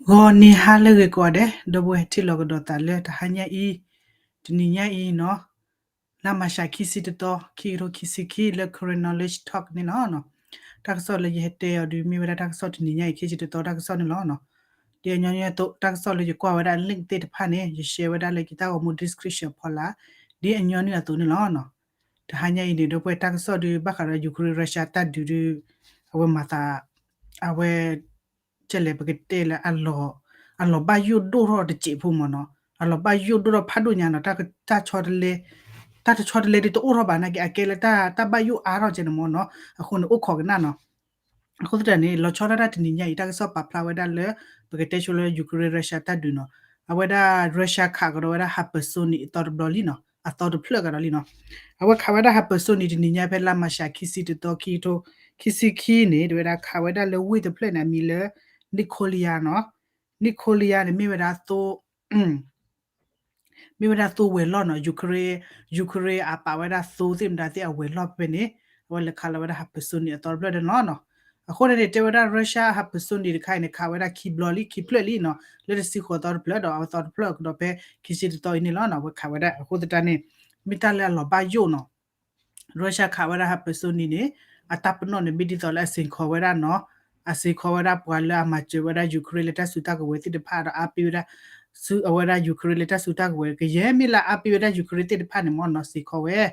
ဂီၤနံၤဟါလၢအဂ့ၤကိးဂၤဒဲး, ဒီပုၢ်ဝဲၢ်ထံၣ်လိာ်ကဒီးသးလၢတဟါညါအံၤ, တနံၤညါအံၤနီၤ, လါမၢ်ၡးခံဆံတသီ, ခံကထိခံဆံခံ လၢ Karen Knowledge Talk န့ၣ်လီၤ. တၢ်ကစီၣ်လၢယဟဲတဲအီၤဒုး မ့ၢ်ဝဲဒၣ်တၢ်ကစီၣ်တနံၤညါအံၤ ခံဆံတသီတၢ်ကစီၣ်န့ၣ်လီၤ. ဒ်အညီနုၢ်အသိး တၢ်ကစီၣ်လၢယကွၢ်ဝဲဒၣ် link သ့ၣ်တဖၣ်န့ၣ် ယ share ဝဲဒၣ်လၢယတၢ်ဂီၤမူ description ဖီလာ်, ဒ်အညီနုၢ်အသိးန့ၣ်လီၤ. တဟါညါအံၤန့ၣ် ဒီပုၢ်ဝဲၢ် တၢ်ကစီၣ်ဒုး ဘၣ်ဃးဒီး Ukraine Russia တၢ်ဒုးဒုး အဝဲမၤသး အဝဲ ကဲလဲၣ်ပကတဲလၢ အလီၤဘၣ်ယိၣ်ဒိၣ်ထီၣ်တစဲးဖိမ့ၢ်နီၤ, အလီၤဘၣ်ယိၣ်ဒိၣ်ထီၣ်ဖးဒိၣ်ညါနီၤ, တၢ်ဆီတလဲ, တၢ်တဆီတလဲဒ်တအိၣ်ထီၣ်ဘၣ်နာ်က့ အကဲလၢတၢ်ဘၣ်ယိၣ်အါထီၣ်ကဲန့ၣ်မ့ၢ်နီၤ, အဃိန့ၣ်အိၣ်ခိးကနၣ်နီၤ. အဃိသတးန့ၣ် လီၤဆီဒၣ်တၢ်တနံၤညါအံၤ တၢ်ကစီၣ်ပာ်ဖျါဝဲဒၣ်လၢ ပကတဲဆိလၢ Ukraine Russia တၢ်ဒုးနီၤ, အဝဲဒၣ် Russia ခးကဒီးဝဲဒၣ် hypersonic အသီတဘျီလံနီၤ, အသီတဖျၢၣ်ကဒီးလံနီၤ. အဝဲခးဝဲဒၣ် hypersonic တနံၤညါဖဲလါမၢ်ၡးခံဆံတသီ ခံကထိခံဆံခံန့ၣ် တဲဝဲဒၣ်ခးဝဲဒၣ်လၢဝ့ၢ်တဖျၢၣ်န့ၣ် အမံၤလၢ Nicolia နီၤ, Nicolia န့ၣ် မ့ၢ်ဝဲဒၣ်သိ မ့ၢ်ဝဲဒၣ်သိဝဲၤလီၢ်နီၤ, Ukraine, Ukraine အပာ်ဝဲဒၣ်သိသ့ၣ်မတၤသ့ၣ်အဝဲၤလီၢ်ဖဲန့ၣ်, အဝဲလဲၤခးလီၤဝဲဒၣ် hypersonic အသီတဖျၢၣ်ဒၣ်နီၤနီၤ. အဃိန့ၣ်န့ၣ် တဲဝဲဒၣ် Russia hypersonic တခါအံၤန့ၣ် ခးဝဲဒၣ်ခံဘျီလံ ခံဖျၢၣ်လံနီၤ, လၢတဆံဃိးသီတဖျၢၣ်ဒီး အသီတဖျၢၣ်ကဒီးဖဲခံဆံတသီအံၤန့ၣ်လီၤနီၤ, အဝဲခးဝဲဒၣ်အဃိသတးန့ၣ် မ့ၢ်တၢ်လၢအလီၤဘၣ်ယိၣ်နီၤ. Russia ခးဝဲဒၣ် hypersonic န့ၣ် အတၢ်ပနီၣ်န့ၣ် မ့ၢ်ဒ်သိးလၢအစ့ၢ်ကီးဝဲဒၣ်နီၤ, အစ့ၢ်ကီးဝဲဒၣ်ပှၤလၢအမၤစၢၤဝဲဒၣ် Ukraine လၢတၢ်စုတၢ်ကဝဲၤသ့ၣ်တဖၣ်ဒီး အါပ့ၤဝဲဒၣ် စုအဝဲဒၣ် Ukraine လၢတၢ်စုတၢ်ကဝဲၤ ကယဲၢ်မ့ၢ်လၢအါပ့ၤဝဲဒၣ် Ukraine သ့ၣ်တဖၣ်န့ၣ်မ့ၢ်နီၤ, စ့ၢ်ကီးဝဲ လီ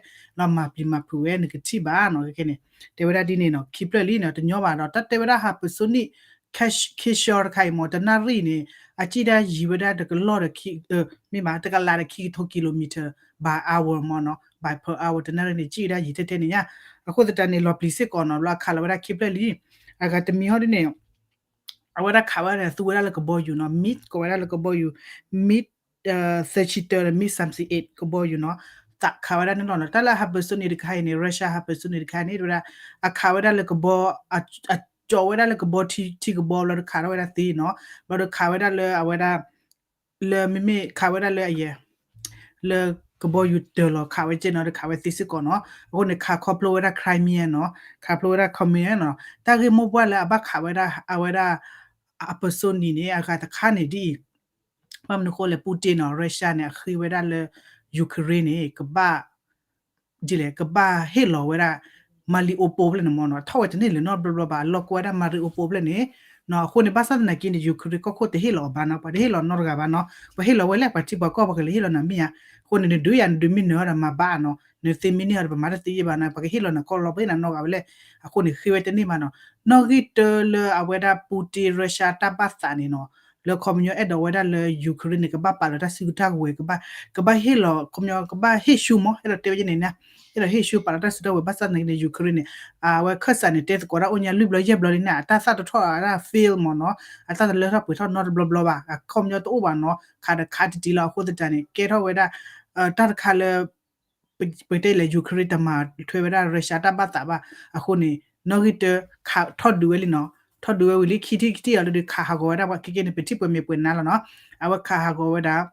ၤမၤပျံၤမၤဖုးဝဲ နကထံၣ်ဘၣ်နီၤ, ခဲကဲန့ၣ် တဲဝဲဒၣ်ဒ်န့ၣ်နီၤ, ခံဖျၢၣ်လံနီၤ, တညီဘၣ်ဒီး တၢ်တဲဝဲဒၣ် hypersonic ခံဆှီတခါအံၤမ့ၢ် တနၣ်ရံၣ်န့ၣ် အစံၣ်ဒၣ်ယံၤဝဲဒၣ်တကလီၢ်ဒီး မ့ၢ်ဘၣ် တကလးဒီးခံကထိ kilometer by hour မ့ၢ်နီၤ, by per hour တနၣ်ရံၣ်န့ၣ် စံၣ်ဝဲဒၣ်ယံၤထဲထဲန့ၣ်ညါ, အဃိသတးန့ၣ် လီၤပျံၤစ့ၢ်ကီးနီၤ, ဘျီအခးလီၤဝဲဒၣ်ခံဖျၢၣ်လံ, အဂၤတမံၤဟီဒ်န့ၣ် အဝဲဒၣ်ခးဝဲဒၣ် သူဝဲဒၣ်လၢကဘီယူၤနီၤ, MiG ကိးဝဲဒၣ်လၢကဘီယူၤ MiG thirty-two ဒီး MiG thirty-eight ကဘီယူၤနီၤ, သးခးဝဲဒၣ်န့ၣ်လီၤနီၤ, တၢ်လၢ hypersonic တခါအံၤန့ၣ် Russia hypersonic တခါန့ၣ် တဲဝဲဒၣ် အခးဝဲဒၣ်လၢကဘီ အကၠီဝဲဒၣ်လၢကဘီထံကဘီဘျီဒီးခးထီၣ်ဝဲဒၣ်သ့နီၤ, ဘျီဒီးခးဝဲဒၣ်လၢအဝဲဒၣ် လၢမ့မ့ၢ်ခးဝဲဒၣ်လၢအယဲၢ် လၢကဘီယူၤတၢၤလီၤခးဝဲကဲနီၤ, ဒီးခးဝဲသ့စ့ၢ်ကီးနီၤ, အဃိန့ၣ် ခးခီဖျိဝဲဒၣ် Crimea နီၤ, ခးဖျိဝဲဒၣ် Crimea နီၤ, တၢ်ဂ့ၢ်မိၢ်ပှၢ်လၢအဘၣ်ခးဝဲဒၣ် အဝဲဒၣ် hypersonic န့ၣ် အဂၤတခါန့ၣ်ဒ်အံၤ, ဘၣ်မနုၤအဃိလဲၣ် Putin နီၤ, Russia န့ၣ် အဃ့ဝဲဒၣ်လၢ Ukraine န့ၣ် ကဘၣ် ဒ်လဲၣ် ကဘၣ်ဟ့ၣ်လီၤဝဲဒၣ် Mariupol ဖျၢၣ်န့ၣ်မ့ၢ်နီၤ, ထီၣ်ဝဲတန့ၢ်လၢၤနီတဘျီဘျီဘၣ်, လီၢ်ကွဲဝဲဒၣ် Mariupol ဖျၢၣ်န့ၣ်နီၤ, အဃိန့ၣ် ဘၣ်ဆၣ်သနာ်က့န့ၣ် Ukraine ကီၢ်ခိၣ်တဟ့ၣ်လီၤအီၤဘၣ်နီၤ, ပှၤတဟ့ၣ်လီၤနီတဂၤဘၣ်နီၤ, ပှၤဟ့ၣ်လီၤဝဲလဲၣ် ပှၤထံပှၤကီၢ်ပှၤကလဲၤဟ့ၣ်လီၤနၤမ့ၢ်ဧါ, အဃိန့ၣ် နဒုးယၤ နဒုးမ့ၢ်နၢၤဒီးမၤဘၣ်နီၤ, နသ့မ့ၢ်န့ၢ်အီၤဒီး ပမၤတသ့ယဲၢ်ဘၣ်နီၤ, ပှၤကဟ့ၣ်လီၤနၤကီၢ်လီၤ ပဟ့ၣ်နၤနီတဂၤဝဲလဲၣ်, အဃိန့ၣ် ဃ့ဝဲတန့ၢ်ဘၣ်နီၤ, နီၣ်ဂံၢ်တၢလၢအဝဲဒၣ် Putin Russia တၢ်ဘၣ်သးန့ၣ်နီၤ, လၢခီပညီအဲၣ်ဒိးဝဲဒၣ်လၢ Ukraine န့ၣ် ကဘၣ်ပာ်လီၤတၢ်စုကဝဲၤ ကဘၣ် ကဘၣ်ဟ့ၣ်လီၤ ခီပညီ ကဘၣ်ဟ့ၣ်ဆူမး အဲၣ်ဒိးတဲဝဲဒ်န့ၣ်န့ၣ်, အဲၣ်ဒိးဟ့ၣ်ဆူပာ်လီၤတၢ်စုကဝဲၤ ဘၣ်ဆၣ်သနာ်က့န့ၣ် Ukraine န့ၣ် အဝဲခၢၣ်စးန့ၣ် တဲသကိးတၢ်အိၣ်ညါလွံၢ်ဘျီယဲၢ်ဘျီလံန့ၣ် အတၢ်သၣ်တထီၣ်အတၢ် fail မ့ၢ်နီၤ, အတၢ်တလၢထီၣ်ပှဲၤထီၣ်နီတဘျီဘျီဘၣ်, အခီပညီတအိၣ်ဘၣ်နီၤ, ခးဒီးခးတံၢ်တံၢ်လီၤ, အဃိသတးန့ၣ် ကဲထီၣ်ဝဲဒၣ် တၢ်တခါလၢ ပတဲလဲၣ် Ukraine တမၤထွဲဝဲဒၣ် Russia တၢ်ဘၣ်သးဘၣ်, အဃိန့ၣ် နီၣ်ဂံၢ်တၢ ခးထီၣ်ဒုးဝဲလံနီၤ, ထီၣ်ဒုးဝဲဝံၤလံ ခံထံၣ်ခံထံၣ်အီၤလၢဒုး ခးဟးဂီၤဝဲဒၣ်ပှၤ ခဲကဲန့ၣ် ပထံၣ်ပှဲၤမဲာ်ပှဲၤနါလီၤနီၤ, အဝဲခးဟးဂီၤဝဲဒၣ်,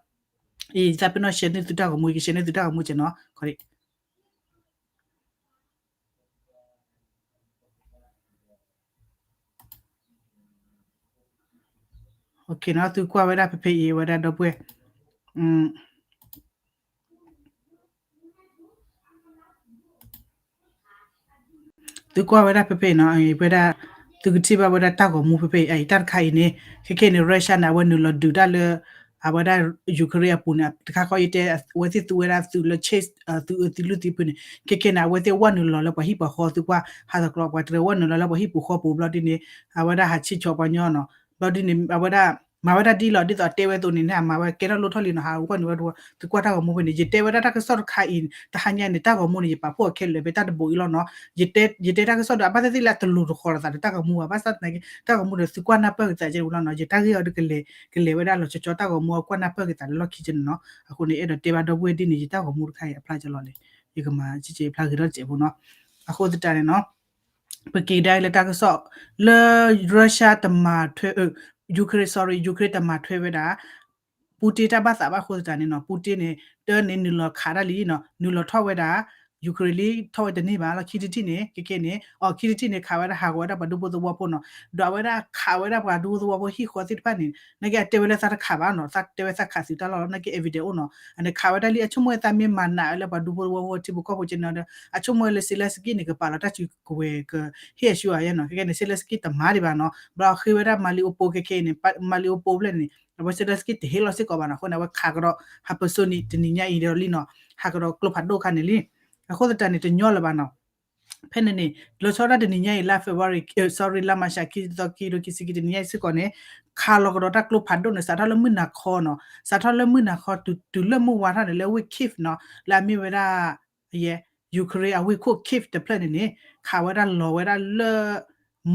အံၤ သးပ့ၤနီၣ် share န့ၢ်သုတၢ်ဂီၤမူ ယက share န့ၢ်သုတၢ်ဂီၤမူကဲနီၤ, ခီ OK နီၤ, သုကွၢ်ဝဲဒၣ်ဖဲဖဲအံၤဝဲဒၣ်ဒီပုၢ်ဝဲၢ်, သုကွၢ်ဝဲဒၣ်ဖဲဖဲအံၤနီၤ, ဝဲဒၣ် သုကထံၣ်ဘၣ်ဝဲဒၣ်တၢ်ဂီၤမူဖဲဖဲအံၤ, တၢ်တခါအံၤန့ၣ် ခဲကဲန့ၣ် Russia န့ၣ် အဝဲနုာ်လီၤဒုးတၢ်လၢ အဝဲဒၣ် Ukraine အပူၤန့ၣ် တခါဃီယတဲ အဝဲသ့ၣ်သူဝဲဒၣ်သုးလၢ chase သုးအသုးလုၢ်သံဖုန့ၣ် ခဲကဲန့ၣ် အဝဲသ့ၣ်ဝဲနုာ်လီၤလၢပှၤဟံၣ်ပှၤဃီ သုကွၢ် ဟးသကျီ ပှၤတရံးဝဲနုာ်လီၤလၢပှၤဟံၣ်ပူၤဃီပူၤဘျီဒ်န့ၣ် အဝဲဒၣ်ဟးဆံးဆီးပှၤညီနီၤ, ဘျီဒ်န့ၣ် အဝဲဒၣ် မၤဝဲဒၣ်ဒ်လီၤ ဒ်သိးတဲဝဲအသိးန့ၣ် အမၤဝဲကဲထီၣ်လိၣ်ထီၣ်လံနီၤ, ဟးဝဲနုာ်ဝဲတဝီ သုကွၢ်တၢ်ဂီၤမူဖဲန့ၣ် ယတဲဝဲဒၣ်တၢ်ကစီၣ်တခါအံၤ တဟါညါန့ၣ် တၢ်ဂီၤမူန့ၣ် ယပာ်ဖှိၣ်အခဲလၢာ်ဖဲတၢ်တဘိးအံၤလီၤနီၤ, ယတဲတၢ်ကစီၣ်ဒီး အဘၣ်သ့ၣ်သ့ၣ်လၢအတလိၤတဃီၤလိာ်သးဒီးတၢ်ဂီၤမူဘၣ်, ဘၣ်ဆၣ်သနာ်က့ တၢ်ဂီၤမူဒီး သုကွၢ်နၢ်ပၢၢ်က့ၤသးကဲဝံၤလီၤနီၤ, ယတၢ်ဂ့ၢ်အီၤဒ်ကလဲၤ ကလဲၤဝဲဒၣ်လီၤကၠီကၠီ တၢ်ဂီၤမူအကွၢ်နၢ်ပၢၢ်က့ၤသးလၢလီၢ်ခံကန့ၣ်နီၤ, အဃိန့ၣ် အဲၣ်ဒိးတဲဘၣ်ဒီပုၢ်ဝဲၢ်ဒ်န့ၣ် ယတၢ်ဂီၤမူတခါအံၤ အဖျါကလီၤလံ, ယကမၤစ့ၢ်ကီးဖျါဂ့ၤထီၣ်တစဲးဖိနီၤ, အဃိသတးန့ၣ်နီၤ ပက့ၤကဒါအံၤလၢတၢ်ကစီၣ် လၢ Russia တမၤထွဲ Ukraine, sorry, Ukraine တမၤထွဲဝဲဒၣ် Putin တၢ်ဘၣ်သးဘၣ်အဃိသတးန့ၣ်နီၤ, Putin န့ၣ် တၢ်န့ၣ်နုာ်လီၤခးဒၣ်လံနီၤ, နုာ်လီၤထီၣ်ဝဲဒၣ် Ukraine လံထီၣ်ဝဲတန့ၢ်ဘၣ်လီၤ ခံထံၣ်ထံၣ်န့ၣ် ခဲကဲန့ၣ် အီၤ ခံထံၣ်ထံၣ်န့ၣ် ခးဝဲဒၣ်ဟးဂီၤဝဲဒၣ်ပှၤဒူဖိသဝီဖိနီၤ, ဒီးအဝဲဒၣ်ခးဝဲဒၣ်ပှၤဒူဖိသဝီဖိဟံၣ်ဃီသ့ၣ်တဖၣ်န့ၣ် နာ်က့အတဲဝဲလၢသးတခးဘၣ်နီၤ, သးတဲဝဲသးခးသုးတၢ်လီၢ်လီၤ နာ်က့ evidence အိၣ်နီၤ, အန့ၣ်ခးဝဲဒၣ်လံ အဆိကမိၣ်ဝဲသးမ့ၢ်မၤနးဝဲလၢပှၤဒူဖိသဝီဖိထံဖိကီၢ်ဖိကဲန့ၣ်ဒီး အဆိကမိၣ်ဝဲလၢ Zelensky န့ၣ် ကပာ်လီၤတၢ်စုကဝဲၤကဟ့ၣ်အဆူအါယဲနီၤ, ခဲကဲန့ၣ် Zelensky တမၤဒံးဘၣ်နီၤ, ဘျီဃ့ဝဲဒၣ် Mariupol ခဲကဲအံၤန့ၣ် Mariupol ဖျၢၣ်န့ၣ် အဝဲ Zelensky တဟ့ၣ်လီၤစ့ၢ်ကီးဘၣ်နီၤ, အဃိန့ၣ် အဝဲခးကဒီး ဟးပၢၢ်စိန့ၣ် တနံၤညါအံၤဒီးလံနီၤ, ဟးကဒီးကျိဖးဒိၣ်ခါန့ၣ်လံ, အဃိသတးန့ၣ် တညီလၢၤဘၣ်နီၤ ဖဲန့ၣ်န့ၣ် လီၤဆီဒၣ်တနံၤညါအံၤ လါ February, sorry လါမၤရှး ခံသီ ခံကထိခံဆံခံ တနံၤညါအံၤစ့ၢ်ကီးန့ၣ် ခးလီၤကဒီးတၢ်ကျိဖးဒိၣ်န့ၣ် စးထီၣ်လၢမုၢ်နၤခီနီၤ, စးထီၣ်လၢမုၢ်နၤခီ တုၤလၢမုၢ်ဝါထီၣ်န့ၣ် လၢဝ့ၢ် Kyiv နီၤ, လၢအမ့ၢ်ဝဲဒၣ် ယဲ Ukraine အဝ့ၢ်ခိၣ် Kyiv တဖျၢၣ်န့ၣ်န့ၣ် ခးဝဲဒၣ်လီၤဝဲဒၣ်လၢ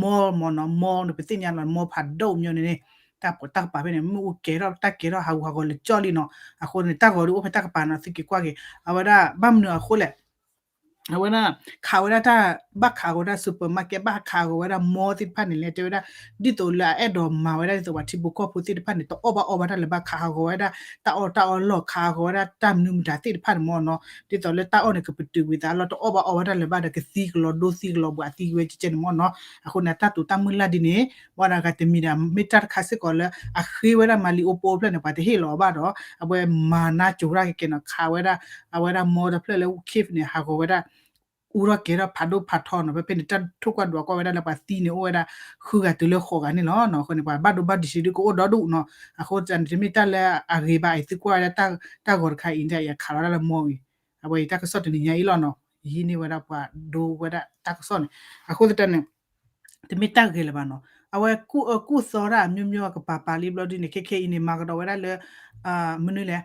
mall မ့ၢ်နီၤ, mall န့ၣ် ပသ့ၣ်ညါလီၤ mall ဖးဒိၣ်မ့ၢ်န့ၣ်န့ၣ် တၢ်ပတၢ်ကပၤဖဲန့ၣ် မ့ၣ်အူကဲၤထီၣ် တၢ်ကဲၤထီၣ်ဟးဂူာ်ဟးဂီၤလၢကၠီလံနီၤ, အဃိန့ၣ် တၢ်ဂီၤဒုးအိၣ်ဖဲတၢ်ကပၤနီၤ သုက့ၤကွၢ်က့ၤ အဝဲဒၣ်ဘၣ်မနုၤအဃိလဲၣ် အဝဲဒၣ် ခးဝဲဒၣ်တၢ် ဘၣ်ခးဂီၤဝဲဒၣ် supermarket ဘၣ်ခးဂီၤဝဲဒၣ် mall သ့ၣ်တဖၣ်န့ၣ်လဲၣ် တဲဝဲဒၣ် ဒ်သိးလၢအအဲၣ်ဒိးမၤဝဲဒၣ်ဒ်သိးပှၤထံဖိကီၢ်ဖိသ့ၣ်တဖၣ်န့ၣ် တအီၣ်ဘၣ်အီဘၣ်တၢ်လၢၤဘၣ် ခးဂီၤဝဲဒၣ် တၢ်အီၣ်တၢ်အီလီၢ် ခးဂီၤဝဲဒၣ်တၢ်မနုၤမတၤသ့ၣ်တဖၣ်န့ၣ်မ့ၢ်နီၤ, ဒ်သိးလၢတၢ်အီၣ်န့ၣ် ကပတုာ်ဝံၤသးလီၤ တအီၣ်ဘၣ်အီဘၣ်တၢ်လၢၤဘၣ်ဒီး ကသံကလီၤဒိသံကလီၤဘှးသံဝဲကဲကဲန့ၣ်မ့ၢ်နီၤ, အဃိန့ၣ်တၢ်တိာ်တၢ်မုၢ်လၢ်ဒ်န့ၣ် ဘၣ်ဒၣ်ဂၤတမံၤဒီး မ့ၢ်တၢ်တခါစ့ၢ်ကီးလၢ အဃ့ဝဲဒၣ် Mariupol ဖျၢၣ်န့ၣ် ပှၤတဟ့ၣ်လီၤအီၤဘၣ်ဒီး အဝဲမၤနါစိၤတၢ်ကဲကဲနီၤ ခးဝဲဒၣ် အဝဲဒၣ် mall တဖျၢၣ်လၢ Kyiv န့ၣ် ဟးဂီၤဝဲဒၣ် အူထီၣ်ကဲၤထီၣ်ဖးဒိၣ်ဖးထီနီၤ, ဖဲဖဲန့ၣ် တၢ်ထိၣ်ကွၢ်ဒွးကွၢ်ဝဲဒၣ်လၢပှၤသံန့ၣ်အိၣ်ဝဲဒၣ် ဃုဂၤတုၤလၢဃိးဂၤန့ၣ်လီၤနီၤ, အဃိန့ၣ် ပှၤဘၣ်ဒိဘၣ်ဒံးဆံးဒုကအိၣ်ဒီဒူၣ်နီၤ, အဃိန့ၣ် တမ့ၢ်တၢ်လၢအဂ့ၤဘၣ်အံၤ သုကွၢ်ဝဲဒၣ်တၢ်ဂီၤတခါအံၤ ယခးလီၤဒၣ်လၢ mall အံၤ, အဝဲအံၤတၢ်ကစီၣ်တနံၤညါအံၤလီၤနီၤ, ယဟံးန့ၢ်ဝဲဒၣ်ပှၤဒိဝဲဒၣ်တၢ်ကစီၣ်န့ၣ်, အဃိသတးန့ၣ် တမ့ၢ်တၢ်ဂ့ၤလၢၤဘၣ်နီၤ, အဝဲကူၣ်အၢကူၣ်သီတၢ်အမျိုးမျိုးအကပၤပာ်လံဘျီဒ်န့ၣ် ခဲခဲအံၤန့ၣ် မၤကဒီးဝဲဒၣ်လၢ မနုၤလဲၣ်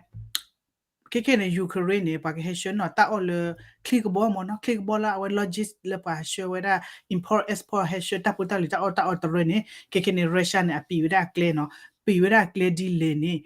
ခဲခဲန့ၣ် Ukraine န့ၣ် ပှၤကဟဲဆှၢနီၤတၢ်အီၣ်လၢ ချံကဘီမ့ၢ်နီၤ, ချံကဘီလၢအဝဲ logistic လၢပှၤဟဲဆှၢဝဲဒၣ် import export ဟဲဆှၢတၢ်ဖိတၢ်လံၤတၢ်အီၣ်တၢ်အီတရၢန့ၣ် ခဲခဲန့ၣ် Russia န့ၣ် အပံာ်ဝဲဒၣ်အကျဲနီၤ, ပံာ်ဝဲဒၣ်အကျဲဒ်လဲၣ်န့ၣ်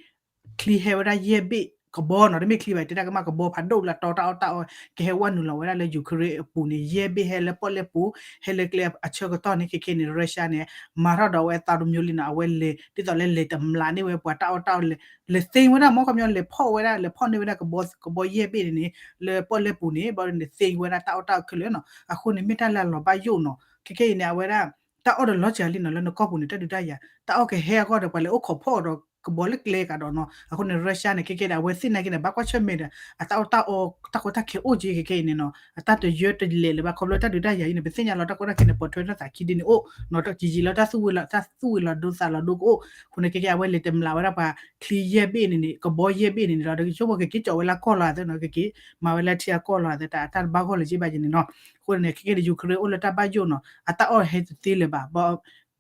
ချံဟဲဝဲဒၣ်ယဲၢ်ဘ့ၣ်ကဘီနီၤ, တမ့ၢ်ချံဘၣ် တဲဒၣ်ကမၣ်ကဘီဖးဒိၣ်လၢတီတၢ်အီၣ်တၢ်အီ ကဟဲဝဲနုာ်လီၤဝဲဒၣ်လၢ Ukraine အပူၤန့ၣ် ယဲၢ်ဘ့ၣ်ဟဲလၢပီၣ်လဲၣ်ပူၤ ဟဲလၢကျဲအဆၢကတီၢ်န့ၣ် ခဲခဲန့ၣ် Russia န့ၣ် မၤထီၣ်ဒီးဝဲအသးတမျိုးလံနီၤ, အဝဲလဲၤ ဒ်သိးလၢလဲၤတမျးန့ၢ်ဝဲပှၤတၢ်အီၣ်တၢ်အီ လဲၤသ့ဝဲဒၣ်မ့ၢ်ခီပညီ လဲၤဖီၣ်ဝဲဒၣ် လဲၤဖီၣ်န့ၢ်ဝဲဒၣ်ကဘီ ကဘီယဲၢ်ဘ့ၣ်န့ၣ်န့ၣ် လၢပီၣ်လဲၣ်ပူၤန့ၣ် ဘျီန့ၣ်သ့ဝဲဒၣ်တၢ်အီၣ်တၢ်အီခဲလၢာ်နီၤ, အဃိန့ၣ်မ့ၢ်တၢ်လၢအလီၤဘၣ်ယိၣ်နီၤ, ခဲခဲအံၤန့ၣ် အဝဲဒၣ် တၢ်အီၣ်ဒီးလီၤစှၤလံနီၤ, လၢနကီၢ်ပူၤန့ၣ် တၢ်ဒုးတၢ်ယၤ တၢ်အီၣ်ကဟဲအဂီၢ်ဒီး ပှၤလဲၤအိၣ်ခိးဖီၣ်ဒီးကဘီလၢကျဲကဒီးနီၤ, အဃိန့ၣ် Russia န့ၣ် ခဲခဲန့ၣ် အဝဲသ့ၣ်နာ်က့န့ၣ် ဘၣ်ကွၢ်ဆၢၣ်မဲာ်ဒီး အတၢ်အီၣ်တၢ်အီ တၢ်ကီတၢ်ခဲအိၣ်က့ခဲခဲအံၤန့ၣ်နီၤ, အတၢ်တယၢတလဲာ်လၢၤဘၣ် ခီဖျိတၢ်ဒုးတၢ်ယၤအံၤန့ၣ် ပသ့ၣ်ညါလီၤ တၢ်ကီတၢ်ခဲန့ၣ် ပိာ်ထွဲထီၣ်သးခံဒ်န့ၣ်အိၣ်နီၤ, တၢ်ယံာ်ယံာ်လီၤ တၢ်သူၣ်ဝံၤလီၤ တၢ်သူၣ်ဝံၤလီၤဒိသးလီၤဒိကအိၣ်, အဃိန့ၣ် ခဲခဲအဝဲလဲၤတမျးဝဲဒၣ်ပှၤချံယဲၢ်ဘ့ၣ်န့ၣ်န့ၣ် ကဘီယဲၢ်ဘ့ၣ်န့ၣ်န့ၣ်လီၤ, ဒီးကဆိကမိၣ်ကက့ၤကၠီၣ်ဝဲလၢကီၢ်လီၤသ့နီၤ, ကက့ၤမၤဝဲလၢထံအကီၢ်လီၤသ့ တၢ်တၢ်တဘၣ်ဂီၢ်လၢၤက့ဘၣ်ယဲန့ၣ်နီၤ, အဃိန့ၣ် ခဲခဲန့ၣ် Ukraine အိၣ်လၢတၢ်ဘၣ်ယိၣ်နီၤ, အတၢ်အီၣ်ဟဲတသ့လၢၤဘၣ်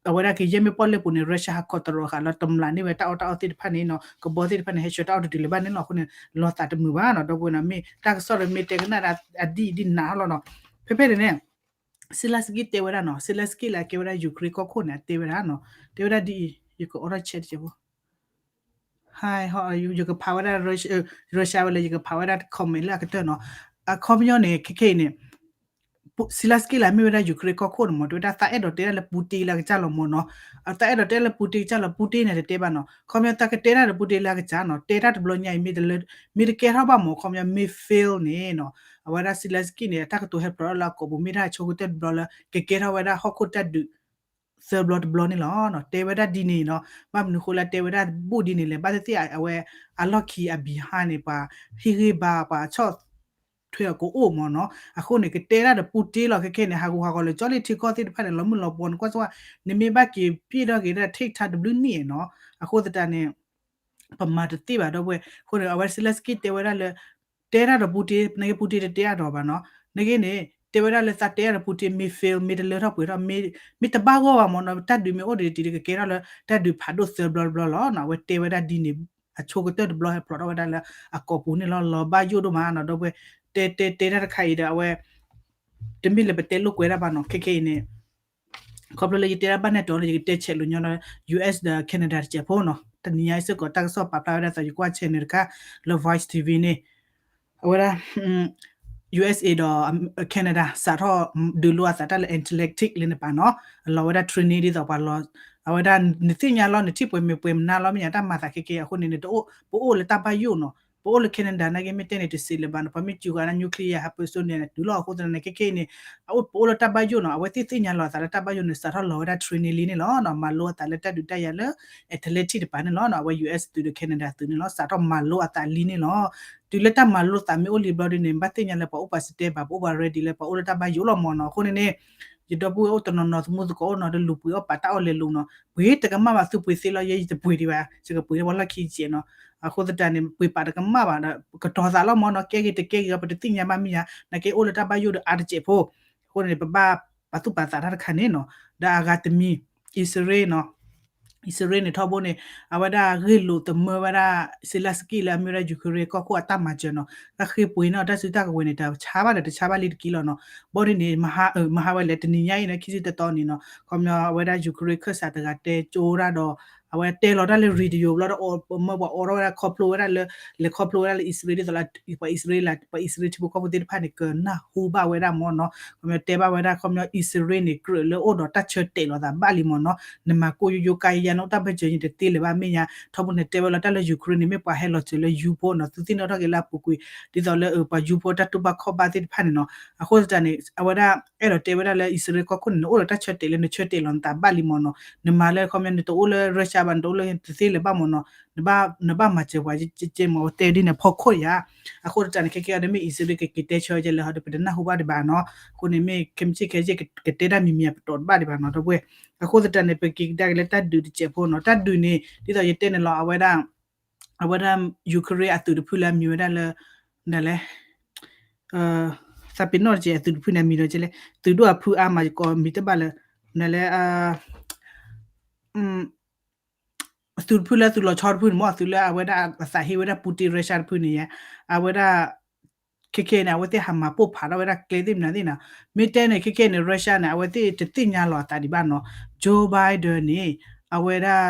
အဝဲဒၣ်ကယဲၢ်မ့ၢ်ပီၣ်လဲၣ်ပူၤန့ၣ် Russia ဟးခိးတရီၤဃာ်လီၤ တမျးန့ၢ်ဝဲတၢ်အီၣ်တၢ်အီသ့ၣ်တဖၣ်န့ၣ်နီၤ, ကဘီသ့ၣ်တဖၣ်န့ၣ် ဟဲဆှၢတၢ်အီၣ်တတုၤလၢၤဘၣ်န့ၣ်နီၤ, အဃိန့ၣ် လီၤသးတမုာ်ဘၣ်နီၤ, ဒီပုၢ်ဝဲၢ်နီၤ မ့ၢ်တၢ်ကစီၣ်ဒီးမ့ၢ်တဲကနၣ်ဒၣ်အဒံၣ်အဒံၣ်နးလီၤနီၤ, ဖဲဖဲန့ၣ်န့ၣ် Zelensky တဲဝဲဒၣ်နီၤ, Zelensky လၢအကဲဝဲဒၣ် Ukraine ကီၢ်ခိၣ်န့ၣ် အတဲဝဲဒၣ်နီၤ, တဲဝဲဒၣ်ဒ်အံၤ ယကအိးထီၣ် chat တကဲးဖိ ဟါ ယကဖးဝဲဒၣ် Russia ဝဲလၢ ယကဖးဝဲဒၣ် comment လၢအကတၢၢ်နီၤ, အခီပညီန့ၣ် ခဲခဲအံၤန့ၣ် Zelensky လၢအမ့ၢ်ဝဲဒၣ် Ukraine ကီၢ်ခိၣ်န့ၣ်မ့ၢ် တဲဝဲဒၣ်သးအဲၣ်ဒိးတဲဒၣ်လၢ Putin လၢအကစၢ်လီၤမ့ၢ်နီၤ, သးအဲၣ်ဒိးတဲလၢ Putin ကစၢ်လီၤ Putin န့ၣ်တတဲဘၣ်နီၤ, ခီပညီသးကတဲဒၣ်ဒီး Putin လၢအကစၢ်နီၤ, တဲတၢ်တဘျီညါအံၤ မ့ၢ်တကဲထီၣ်ဘၣ်မ့ၢ် ခီပညီ မ့ၢ် fail န့ၣ်နီၤ, အဝဲဒၣ် Zelensky န့ၣ် အတၢ်ကတိၤဟဲဖျိးထီၣ်လၢအကိာ်ပူၤ မ့ၢ်ဒၣ်အဆိကတၢၢ်တဘျီလၢ ကကဲထီၣ်ဝဲဒၣ်ဟီၣ်ခိၣ်တၢ်ဒုး သၢဘျီတဘျီန့ၣ်လီၤ. တဲဝဲဒၣ်ဒ်န့ၣ်နီၤ, ဘၣ်မနုၤဃိလၢတဲဝဲဒၣ်ဘူးဒ်န့ၣ်လဲၣ်, ဘၣ်သ့ၣ်သ့ၣ်အဝဲ အလီၢ်ခံအ behind န့ၣ် ပှၤဟ့ၣ်ဂံၢ်ဘါ ပှၤဆီၣ်ထွဲအကအိၣ်မ့ၢ်နီၤ. အဃိန့ၣ် ကတဲဒၣ်ဒီး Putin လီၤ. ခဲခဲန့ၣ် ဟးဂူာ်ဟးဂီၤလၢာ်ကၠီလံထံကီၢ်သ့ၣ်တဖၣ်န့ၣ် လီၤမုၢ်လီၤပှီၤန့ၣ် ကွၢ်စ့ၢ်ဝဲ နမ့ၢ်ဘၣ်က့ၤပျဲၢ်ထီၣ်က့ၤဒၣ် take time တဘျုးနံၣ်နီၤ. အဃိသတးန့ၣ် ပမၤတသ့ဘၣ် ဒီပုၢ်ဝဲၢ်. အဃိန့ၣ် အဝဲ Zelensky တဲဝဲဒၣ်လၢ တဲဒၣ်ဒီး Putin နက့ Putin တတဲအါဒီးဘၣ်နီၤ. နက့န့ၣ် တဲဝဲဒၣ်လၢသးတဲဒၣ်ဒီး Putin မ့ၢ် fail မ့ၢ်တလၢထီၣ်ပှဲၤထီၣ် မ့ၢ်တဘၣ်ဂီၢ်ဘၣ်မ့ၢ်နီၤ, တၢ်ဒုးမ့ၢ်အိၣ်ဒံးတံၤဒီး ကကဲထီၣ်လၢတၢ်ဒုးဖးဒိၣ်သၢဘျီတဘျီလီၤနီၤ. အဝဲတဲဝဲဒၣ်ဒ်န့ၣ် အဆိကတၢၢ်တဘျီဟဲဖျိးထီၣ်ဝဲဒၣ်လၢအကိာ်ပူၤန့ၣ်လီၤ. လီၤဘၣ်ယိၣ်ဒိၣ်မးနီၤ ဒီပုၢ်ဝဲၢ်. တဲ တဲ တဲတၢ်တခါအံၤဒီး အဝဲ တမ့ၢ်လၢပတဲလိာ်ကွဲဒၣ်ဘၣ်နီၤ. ခဲခဲအံၤန့ၣ် ခီဖျိလၢယတဲဒၣ်ဘၣ်နဲၣ်တီလၢယကတဲဆဲးလိာ်ညီလၢ US ဒီး Canada တစဲးဖိနီၤ. တနံၤညါအံၤစ့ၢ်ကီး တၢ်ကစီၣ်ပာ်ဖျါဝဲဒၣ်အသိး ယကွၢ် channel တခါ လၢ Voice TV န့ၣ် အဝဲဒၣ် USA ဒီး Canada စးထီၣ်ဒုးလိအသးတၢ်လၢ Atlantic လၢန့ၣ်ပၤနီၤ. အလီၤဝဲဒၣ် training ဒ်သိးပှၤလီၤ အဝဲဒၣ် နသ့ၣ်ညါလီၤ နထံၣ်ပှဲၤမ့ၢ်ပှဲၤမနုၤလီၤ မ့ၢ်ညါတၢ်မၤသးခဲခဲအံၤအဃိန့ၣ် နတအိၣ် ပအိၣ်လၢတၢ်ဘၣ်ယိၣ်နီၤ. ပအိၣ်လၢ Canada နာ်က့ မ့ၢ်တဲန့ၣ် တစံးလၢၤဘၣ်နီၤ, ပှၤမ့ၢ်စူၤဃာ်န့ၣ် nuclear ဟးပၢၢ်စိန့ၣ် တုၤလီၤ. အဃိသတးန့ၣ် ခဲခဲအံၤန့ၣ် အအိၣ် ပအိၣ်လၢတၢ်ဘၣ်ယိၣ်နီၤ, အဝဲသ့ၣ်သ့ၣ်ညါလီၤအသးလၢတၢ်ဘၣ်ယိၣ်န့ၣ် စးထီၣ်လီၤဝဲဒၣ် training လံန့ၣ်လီၤနီၤ, မၤလိအသးလၢတၢ်ဒုးတၢ်ယၤလၢ athletic တပၤန့ၣ်လီၤနီၤ, အဝဲ U S သုးဒီး Canada သုးန့ၣ်လီၤ, စးထီၣ်မၤလိအသးလံန့ၣ်လီၤ. တုၤလၢတၢ်မၤလိသးမ့ၢ်အိၣ်လံဘျီဒ်န့ၣ် ဘၣ်သ့ၣ်ညါလၢပှၤအိၣ်ပှၤ stand by ဘၣ်, ပအိၣ်ပှၤ ready လၢပှၤအိၣ်လၢတၢ်ဘၣ်ယိၣ်လီၤမၢ်နီၤ. အဃိန့ၣ်န့ၣ် ယဒီပုၢ်ဝဲၢ်အိၣ်တနီၤနီၤ သမူသကိးအိၣ်နီၤ ဒီးလူၤပှ့ၤအီၣ်ပာ်တၢ်အီၣ်လဲၤလိာ်နီၤ, ပှ့ၤတကမၣ်ဘၣ်, သုပှ့ၤသ့လီၤ, ယဲယတပှ့ၤဒံးဘၣ်, ယကပှ့ၤလၢပှၤလီၢ်ခံကဲးနီၤ. အဃိသတးန့ၣ် ပှ့ၤပာ်တကမၣ်ဘၣ်ဒီး ကတီၤသးလီၤမၢ်နီၤ, ကဲဂ့ၤတကဲဂ့ၤ ပတသ့ၣ်ညါဘၣ်မ့ၢ်ဧါ, နာ်က့အိၣ်လၢတၢ်ဘၣ်ယိၣ်ဒီးအါတစဲးဖိ. အဃိန့ၣ် ပဘၣ်ပာ်သူၣ်ပာ်သးတၢ်တခါန့ၣ်နီၤ. ဒီးအဂၤတမံၤ အံၣ်စရ့လးနီၤ, အံၣ်စရ့လးန့ၣ် ထီဘိန့ၣ် အဝဲဒၣ်ဂ့ၢ်လိာ်သမၢဝဲဒၣ် Zelenskyy လၢအမ့ၢ်ဝဲဒၣ် Ukraine ကီၢ်ခိၣ်အတၢ်မၤစၢၤနီၤ, တၢ်ဃ့ပှ့ၤန့ၢ်အီၤတၢ်စုတၢ်ကဝဲၤန့ၣ် တဆါဘၣ်ဒီးတဆါဘၣ်လံတက့ၢ်လီၤနီၤ. ဘီဒ်န့ၣ် မဟါဝဲလဲၣ် တနံၤညါအံၤနီၤ ခံဆံတသီန့ၣ်နီၤ, ခီပညီအဝဲဒၣ် Ukraine ခၢၣ်စးတဂၤတဲကၠိဒၣ်ဒီး အဝဲတဲလီၤတၢ်လၢ radio ဘျီဒီး အီၣ်မၢပှၤအီၣ်ထီၣ်ဝဲဒၣ် ခီဖျိဝဲဒၣ်လၢ လဲၤခီဖျိဝဲဒၣ်လၢအံၣ်စရ့လးဒ်သိးလၢ ပှၤအံၣ်စရ့လး ပှၤအံၣ်စရ့လးထံဖိကီၢ်ဖိသ့ၣ်တဖၣ်န့ၣ် ကနၢ်ဟူဘၣ်ဝဲဒၣ်မၢ်နီၤ. ခီပညီတဲဘၣ်ဝဲဒၣ် ခီပညီအံၣ်စရ့လးန့ၣ် ကြၢးလၢအိၣ်ဒီးတၢ်ဆၢတဲာ်လီၤသးဘၣ်လံမၢ်နီၤ, နမၤကိၢ်ယိယိကါယါ နအိၣ်တၢ်ဘၢၣ်စၢၤန့ၣ် တသ့လၢၤဘၣ်မ့ၢ်ညါ. ထီဘိန့ၣ်တဲဝဲလီၤတၢ်လၢ Ukraine န့ၣ် မ့ၢ်ပှၤဟဲလီၤစၢၤလၢ U boat နီၤ, သုသ့ၣ်နီၣ်ထီၣ်က့ၤလၢအပူၤကွံာ် ဒ်သိးလၢပှၤ U boat တၢ်တူၢ်ဘၣ်ခီၣ်ဘၣ်သ့ၣ်တဖၣ်န့ၣ်နီၤ. အဃိသတးန့ၣ် အဝဲဒၣ် အဲၣ်ဒိးတဲဝဲဒၣ်လၢအံၣ်စရ့လးကီၢ်ခိၣ်န့ၣ် နအိၣ်ဒီးတၢ်ဆၢတဲာ်လၢနဆၢတဲာ်လီၤနသးဘၣ်လံမၢ်နီၤ, နမၤလၢခီပညီ နတအိၣ်လၢ Russia ဘၣ် နတအိၣ်လၢတသ့လၢၤဘၣ်မၢ်နီၤ, နဘၣ်မၤစၢၤပှၤကဲကဲမၢ် အဝဲတဲဒ်န့ၣ် ဖီခိၣ်ယါ. အဃိသတးန့ၣ် ခဲကဲအံၤဒီး မ့ၢ်အံၣ်စရ့လးကက့ၤတဲဆၢကဲလဲၣ်ဟီဒီး ပတနၢ်ဟူဘၣ်ဒံးဘၣ်နီၤ. အဃိန့ၣ် မ့ၢ်ခဲမုၢ်ဆ့ၣ်ခဲဆ့ၣ် ကတဲတၢ်မံၤမံၤ ပတီၢ်တဘၣ်ဒံးဘၣ်နီၤ ဒီပုၢ်ဝဲၢ်. အဃိသတးန့ၣ် ပက့ၤကဒါက့ၤလၢတၢ်ဒုးတစဲးဖိနီၤ, တၢ်ဒုးန့ၣ် ဒ်သိးယတဲန့ၣ်လီၤ အဝဲဒၣ် အဝဲဒၣ် Ukraine အသုးတဖုလၢအမံၤဝဲဒၣ်လၢ ဒ်လဲၣ် သးပ့ၤနီၣ်တက့ၢ် အသုးတဖုန့ၣ် အမံၤဒီးကဲလဲၣ် သုးဒိၣ်အဖုအါမး ယကိးမံၤတဘၣ်လၢ ဒ်လဲၣ် သုးတဖုလၢသုးလီၤဆီတဖုန့ၣ်မၢ် သုးလၢအဝဲဒၣ်အသးဟ့ဝဲဒၣ် Putin Russia တဖုန့ၣ်ယါ အဝဲဒၣ် ခဲခဲန့ၣ် အဝဲသ့ၣ်ဟးမၤပိၢ်ဖးထီၣ်ဝဲဒၣ်ကျဲသ့ၣ်မနုၤသ့ၣ်နီၤ. မ့ၢ်တဲန့ၣ် ခဲခဲန့ၣ် Russia န့ၣ် အဝဲသ့ၣ်တသ့ၣ်ညါလီၤအသးဒံးဘၣ်နီၤ. Joe Biden န့ၣ် အဝဲဒၣ်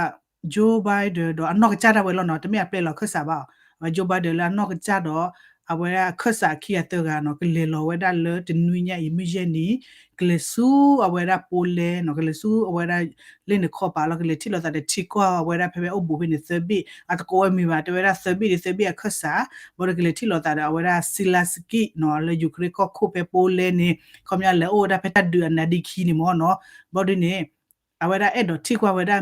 Joe Biden ဒီးအနီၢ်ကစၢ်ဒၣ်ဝဲလီၤနီၤ, တမ့ၢ်အပျဲလီၤခၢၣ်စးဘၣ်. အဝဲ Joe Biden လၢအနီၢ်ကစၢ်ဒီး အဝဲဒၣ်အခၢၣ်စးခံဂၤသၢဂၤနီၤ ကလဲၤလီၤဝဲဒၣ်လၢတနွံညါအံၤ မုၢ်ယဲၢ်နံၤ ကလဲၤဆူအဝဲဒၣ် Poland နီၤ, ကလဲၤဆူအဝဲဒၣ် လ့ၣ်န့ၣ်ခီပာ်လီၤ ကလဲၤထံၣ်လိာ်သးဒီးထံကီၢ်အဝဲဒၣ်ဖဲဖဲအိၣ်ဘူးဖဲန့ၣ် သၢဘ့ၣ် အတကိးဝဲမံၤဘၣ် တဲဝဲဒၣ်သၢဘ့ၣ်ဒီး သၢဘ့ၣ်အခၢၣ်စး ဘၣ်ဒီးကလဲၤထံၣ်လိာ်သးဒီးအဝဲဒၣ် Zelenskyy နီၤ လၢ Ukraine ကီၢ်ခိၣ်ဖဲ Poland န့ၣ် ခီပညီလဲၤအိၣ်ဝဲဒၣ်ဖဲတၢ်ဒုးအနါဒ့ခံန့ၣ်မၢ်နီၤ. ဘၣ်ဒ်န့ၣ် အဝဲဒၣ်အဲၣ်ဒိးထံၣ်ကွၢ်ဝဲဒၣ်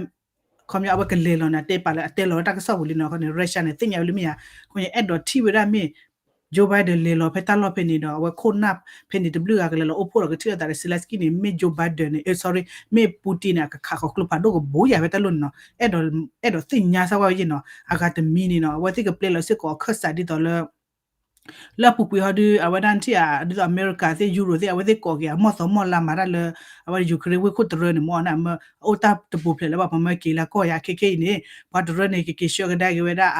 ခီပညီအဝဲကလဲၤလီၤန့ၣ် တဲပာ်လၢအတဲလီၤဝဲတၢ်ကစီၣ်ပူၤလံနီၤ, အဃိန့ၣ် Russia န့ၣ် သ့ၣ်ညါဝဲလၢမ့ၢ်ဧါ, အဃိန့ၣ် အဲၣ်ဒိးထံၣ်ဝဲဒၣ်မ့ၢ် Joe Biden လဲၤလီၤဖဲတၢ်လီၢ်ဖဲန့ၣ်ဒီး အဝဲခိၣ်နၢ်ဖဲန့ၣ် တဘျုးဂၤကလဲၤလီၤအိၣ်ဖှိၣ်ဒီးကထံၣ်လိာ်သးဒီး Zelenskyy န့ၣ် မ့ၢ် Joe Biden န့ၣ် sorry မ့ၢ် Putin န့ၣ် အကခးဃီၤကျိဖးဒိၣ်ကဘူးယၤဖဲတၢ်လီၢ်န့ၣ်နီၤ, အဲၣ်ဒိးသ့ၣ်ညါစၢ်ဝဲယဲနီၤ, အဂၤတမံၤန့ၣ်နီၤ အဝဲသ့ၣ်ကပျဲလီၤစ့ၢ်ကီးအခၢၣ်စးဒ်သိးလၢ လၢအပူၤကွံာ်ဟီဒုး အဝဲဒၣ်ထံၣ်ဧါ ဒ်သိးအမဲရကၤသ့ၣ် ယူရိၤသ့ၣ် အဝဲသ့ၣ်ကိးက့ၤအမီၢ်သီမီၢ်လါမၤတၢ်လၢ အဝဲ Ukraine ဝ့ၢ်ခိၣ်တရၢန့ၣ်မၢ်နီၤ, အအိၣ်တၢ်တပူၤဖျဲးလၢပှၤပမၢက့ၤလၢကီၢ်ယါခဲခဲအံၤန့ၣ် ပှၤတရၢန့ၣ် ကက့ၤဆှၢကဒါက့ၤဝဲဒၣ်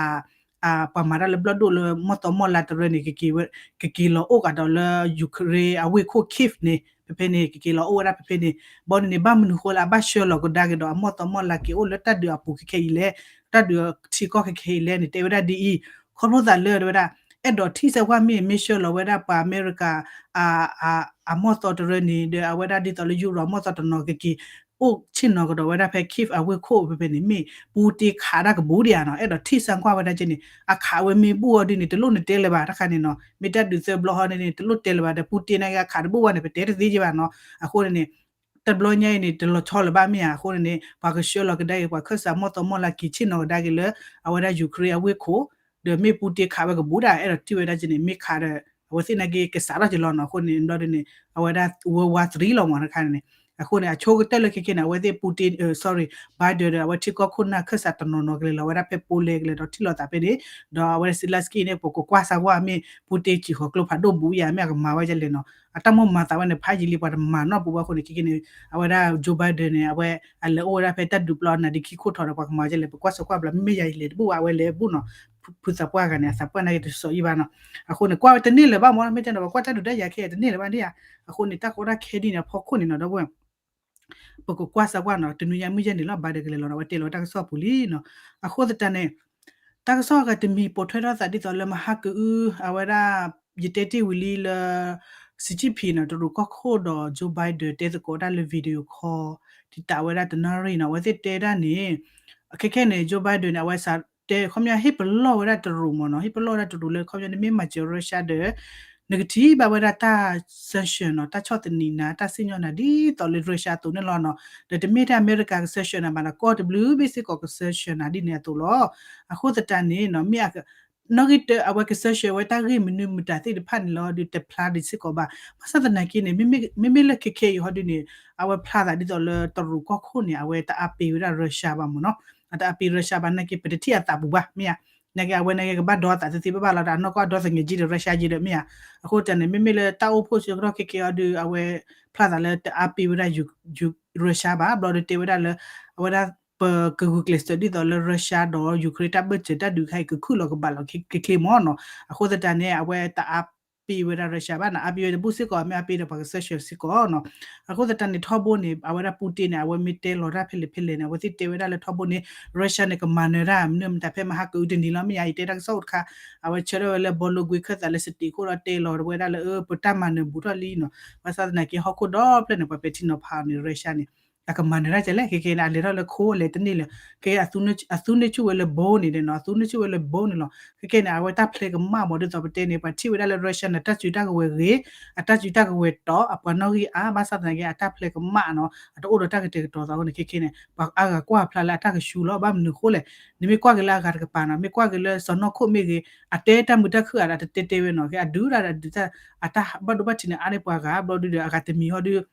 ပှၤမၤတၢ်လၢဘျီၣ်ဒိၣ်လၢမီၢ်သီမီၢ်လါတရၢန့ၣ် ကက့ၤလီၤအိၣ်ကဒီးလၢ Ukraine အဝ့ၢ်ခိၣ် Kyiv န့ၣ် ဖဲဖဲန့ၣ် ကက့ၤလီၤအိၣ်ဝဲဒၣ်ဖဲဖဲန့ၣ်, ဘၣ်ဒ်န့ၣ် ဘၣ်မနုၤဃိလၢအဘၣ်ဆှၢလီၤကဒါက့ၤဒီးအမီၢ်သီမီၢ်လါက့ၤအိၣ်လၢတၢ်ဒုးအပူၤခဲခဲအံၤလဲၣ်, တၢ်ဒုးထံကီၢ်ခဲခဲအံၤလဲၣ်န့ၣ် တဲဝဲဒၣ်ဒ်အံၤ, ခီဖျိသးလၢတဲဝဲဒၣ် အဲၣ်ဒိးထံၣ်စၢ်ကွၢ်မ့ၢ် မ့ၢ်ဆှၢလီၤဝဲဒၣ်ပှၤအမဲရကၤ အမီၢ်သီတရၢန့ၣ် ဒီးအဝဲဒၣ်ဒ်သိးလၢယူရိၤအမီၢ်သီတနီၤကက့ၤ အိၣ်ဆ့ၣ်နီၤကဒီးဝဲဒၣ်ဖဲ Kyiv အဝ့ၢ်ခိၣ်ဖဲဖဲန့ၣ် မ့ၢ် Putin ခးတၢ်ကဘူးဒံးဧါနီၤ, အဲၣ်ဒိးထံၣ်စၢ်ကွၢ်ဝဲဒၣ်ကဲန့ၣ် အခးဝဲမ့ၢ်ဘူၣ်အီၤဒ်န့ၣ် တလိၣ်နတဲလၢၤဘၣ်တခါန့ၣ်နီၤ, မ့ၢ်တၢ်ဒုးသၢဘျီဟီန့ၣ်န့ၣ် တလိၣ်တဲလၢၤဘၣ်ဒီး Putin န့ၣ်အခးတဘၣ်ဝဲန့ၣ် ပတဲတသ့ယဲဘၣ်နီၤ, အဃိန့ၣ်န့ၣ် တဘျီညါအံၤန့ၣ် တလီၤဆီလၢၤဘၣ်မ့ၢ်ဧါ, အဃိန့ၣ်န့ၣ် ပှၤကဆှၢလီၤကဒါက့ၤပှၤခၢၣ်စးမီၢ်သီမီၢ်လါက့ၤဆ့ၣ်နီၤကဒါက့ၤလၢ အဝဲဒၣ် Ukraine အဝ့ၢ်ခိၣ်, ဒီးမ့ၢ် Putin ခးဝဲကဘူးဒၣ် အဲၣ်ဒိးထံၣ်ဝဲဒၣ်ကဲန့ၣ် မ့ၢ်ခးဒီး အဝဲသ့ၣ်နာ်က့ကစးထီၣ်က့ၤလီၤနီၤ, အဃိန့ၣ် ဘျီဒ်န့ၣ် အဝဲဒၣ် World War Three လီၤမးတခါန့ၣ်, အဃိန့ၣ် အဆိကတၢၢ်လၢခဲခဲန့ၣ် အဝဲသ့ၣ် Putin sorry Biden ဒီး အဝဲထံကီၢ်ခိၣ်နၢ်ခၢၣ်စးတနီၤနီၤကလဲၤလီၤဝဲဒၣ်ဖဲ Poland ကလဲၤဒီးထံၣ်လိာ်သးဖဲန့ၣ်, ဒီးအဝဲဒၣ် Zelenskyy န့ၣ် ပကကွၢ်စၢ်ကွၢ်မ့ၢ် Putin စံၣ်ဃီၤကျိဖးဒိၣ်ဘူးယၤ မ့ၢ်အကမၤဝဲဒ်လဲၣ်နီၤ, အတၢ်မိၣ်မၤသးဝဲန့ၣ် ဖးယံာ်လံ ပှၤတမၤနီတပူၤဘၣ်အဃိန့ၣ် ခဲခဲန့ၣ် အဝဲဒၣ် Joe Biden န့ၣ် အဝဲအလဲၤအိၣ်ဝဲဒၣ်ဖဲတၢ်ဒုးပျီအနါဒ့ခံခိၣ်ထီၣ်ဒီး ပှၤကမၤဝဲဒ်လဲၣ် ပကွၢ်စၢ်ကွၢ်ဘျီ မ့မ့ၢ်ယၤအံၤလဲၤတဘူၣ်ဘၣ် အဝဲလဲၤဘူၣ်နီၤ, ဖုသးပှၢ်ဂၤန့ၣ် အသးပှၢ်နာ်က့တစီၤယံာ်ဘၣ်နီၤ, အဃိန့ၣ် ကွၢ်ဝဲတန့ၢ်လၢၤဘၣ်မး မ့ၢ်တဲန့ၣ် ပကွၢ်တၢ်ဒုးတၢ်ယၤခဲအံၤတန့ၢ်လၢၤဘၣ်ဒ်ဧါ, အဃိန့ၣ် တၢ်ကီတၢ်ခဲဒ်န့ၣ် အဖီခိၣ်န့ၣ်နီၤ ဒီပုၢ်ဝဲၢ် ပကကွၢ်စၢ်ကွၢ်နီၤ တနွံညါမုၢ်ယဲၢ်နံၤလီၤ Biden ကလဲၤလီၤဒီး အဝဲတဲလီၤတၢ်ကစီၣ်ပူၤလံနီၤ, အဃိသတးန့ၣ် တၢ်ကစီၣ်အဂၤတမံၤ ပိာ်ထွဲထီၣ်သးဒ်သိးလၢမဟါကအု အဝဲဒၣ် ယတဲတ့ၢ်ဝံၤလံလၢ Xi Jinping နီၤ တရူးကီၢ်ခိၣ်ဒီး Joe Biden တဲသကိးတၢ်လၢ video call တံာ်တာ်ဝဲဒၣ်တနၣ်ရံၣ်နီၤ အဝဲသ့ၣ်တဲဒၣ်န့ၣ် ခဲခဲန့ၣ် Joe Biden န့ၣ် အဝဲစး တဲခီပညီဟ့ၣ်ပလီၢ်ဝဲဒၣ်တရူးမ့ၢ်နီၤ, ဟ့ၣ်ပလီၢ်ဝဲဒၣ်တရူးလၢ ခီပညီနမ့ၢ်မၤစၢၤ Russia ဒီး နကထံၣ်ဘၣ်ဝဲဒၣ်တၢ် sanction နီၤ, တၢ်ဆီၣ်သနံးနၤ တၢ်စံၣ်ညီၣ်နၤ ဒ်သိးလၢ Russia အသိးန့ၣ်လီၤနီၤ. ဒီးတမ့ၢ်ထဲအမဲရကၤက sanction နၤဘၣ်နီၤ, ကီၢ်တဘျုးဘ့ၣ်စ့ၢ်ကီးက sanction နၤဒ်န့ၣ်အသိးလီၤ. အဃိသတးန့ၣ်နီၤ မ့ၢ် နီၣ်ဂံၢ်တၢ အဝဲက sanction ဝဲတၢ်ဂ့ၢ်မနုၤမတၤသ့ၣ်တဖၣ်န့ၣ်လီၤဒီး တဖျါဒံးစ့ၢ်ကီးဘၣ်. ဘၣ်ဆၣ်သနာ်က့န့ၣ် မ့မ့ၢ်လၢခဲခဲအံၤဟီဒုန့ၣ် အဝဲဖျါသးဒ်သိးလၢတရူးကီၢ်ခိၣ်န့ၣ် အဝဲတအါပ့ၤဝဲဒၣ် Russia ဘၣ်မ့ၢ်နီၤ, အတအါပ့ၤ Russia ဘၣ်နာ်က့ ပတထံၣ်အသးပူၤဘၣ် မ့ၢ်ဧါ. နာ်က့အဝဲနာ်က့ကဘၣ်ဒီသးသ့သ့ဘၣ်ဘၣ်လီၤဒီး အနီၢ်ကီၢ်အဒီသငဲးက့ဒီး Russia က့ဒီး မ့ၢ်ဧါ. အဃိတၢ်န့ၣ် မ့မ့ၢ်လၢတၢ်အိၣ်ဖှိၣ်ဆၢကတီၢ်ခဲခဲအံၤဒီး အဝဲဖျါသးလၢတအါပ့ၤဝဲဒၣ် Russia ဘၣ် ဘျီဒီးတဲဝဲဒၣ်လၢ အဝဲဒၣ် ပကဂုာ်ကျဲးစၢးဒ်သိးလၢ Russia ဒီး Ukraine တၢ်ဘၢၣ်စၢၤတၢ်ဒုးခါအံၤ ကခုၣ်လီၤကဘၣ်လီၤချ့ချ့မ့ၢ်နီၤ. အဃိသတးန့ၣ် အဝဲတအါပ့ၤဝဲဒၣ် Russia ဘၣ်နီၤ, အါပ့ၤဝဲတဘူၣ်စ့ၢ်ကီး မ့ၢ်အါပ့ၤဒီးပှၤက sanction စ့ၢ်ကီးနီၤ. အဃိသတးန့ၣ် ထီဘိန့ၣ် အဝဲဒၣ် Putin န့ၣ် အဝဲမ့ၢ်တဲလီၤတၢ်ဖဲလဲၣ်ဖဲလဲၣ်န့ၣ် အဝဲသ့ၣ်တဲဝဲဒၣ်လၢထီဘိန့ၣ် Russia န့ၣ် ကမၤနၢၤတၢ်မနုၤမတၤဖဲမဟါကအုတနံၤလီၤ မ့ၢ်ဧါ. ယတဲတၢ်ကစီၣ်အိၣ်တခါ အဝဲဆၢထၢၣ်ဝဲလၢ ဘီလိကွ့ ခၢၣ်သးလၢ state ခိၣ်ဒီးတဲလီၤဝဲဒၣ်လၢ အၢ ပတၢ်မၤနၢၤဘူးထီၣ်လံနီၤ. ဘၣ်ဆၣ်သနာ်က့ဟီၣ်ခိၣ်ဒီဖျၢၣ်န့ၣ် ပှၤပဲာ်ထံနီၤဖးအီၤန့ၣ် Russia န့ၣ် အကမၤနၢၤတၢ်ကဲလဲၣ် ခဲခဲန့ၣ် အလဲၤထီၣ်လၢခိလဲၣ်တန့ၢ်လၢၤ ခဲအသူန့ၢ်ဆူၣ်ဝဲလၢ ဘိန့ၣ်ဒီးနီၤ, အသူန့ၢ်ဆူၣ်ဝဲလၢ ဘိန့ၣ်လီၤ. ခဲခဲန့ၣ် အဝဲတၢ်ဖျဲးကမၣ်မ့ၢ်ဒ်သိးပတဲန့ၣ် ပှၤထံၣ်ဝဲဒၣ်လၢ Russia န့ၣ် တၢ်စုတၢ်ကဝဲၤဂ့ၤ, အတၢ်စုတၢ်ကဝဲၤတီၤ အပှၤနီၣ်ဂံၢ်အါ ဘၣ်ဆၣ်သနာ်က့ အတၢ်ဖျဲးကမၣ်နီၤ အတအိၣ်ဒီးတၢ်ကတဲာ်ကတီၤသးအဃိန့ၣ် ခဲခဲန့ၣ် ပှၤအါဂၤကွၢ်ဖျါလၢအတၢ်ကဆူလီၤ ဘၣ်မနုၤအဃိလဲၣ်. နမ့ၢ်ကွၢ်က့ၤလၢအဂၤတကပၤနီၤ မ့ၢ်ကွၢ်က့ၤလၢစီၤနီၢ်ခိၣ်မ့ၢ်ဂ့ၤ အတဲတၢ်မုာ်တၢ်ခုၣ်အါဒီး အတတဲတဲဝဲနီၤ ကဲအဒုးဒၣ်ဒုးတၢ် အတၢ်ဘၣ်ဒိဘၣ်ထံးန့ၣ် အါန့ၢ်ပှၤဂၤ ဘျီဒုဒီး အဂၤတမံၤဟီဒု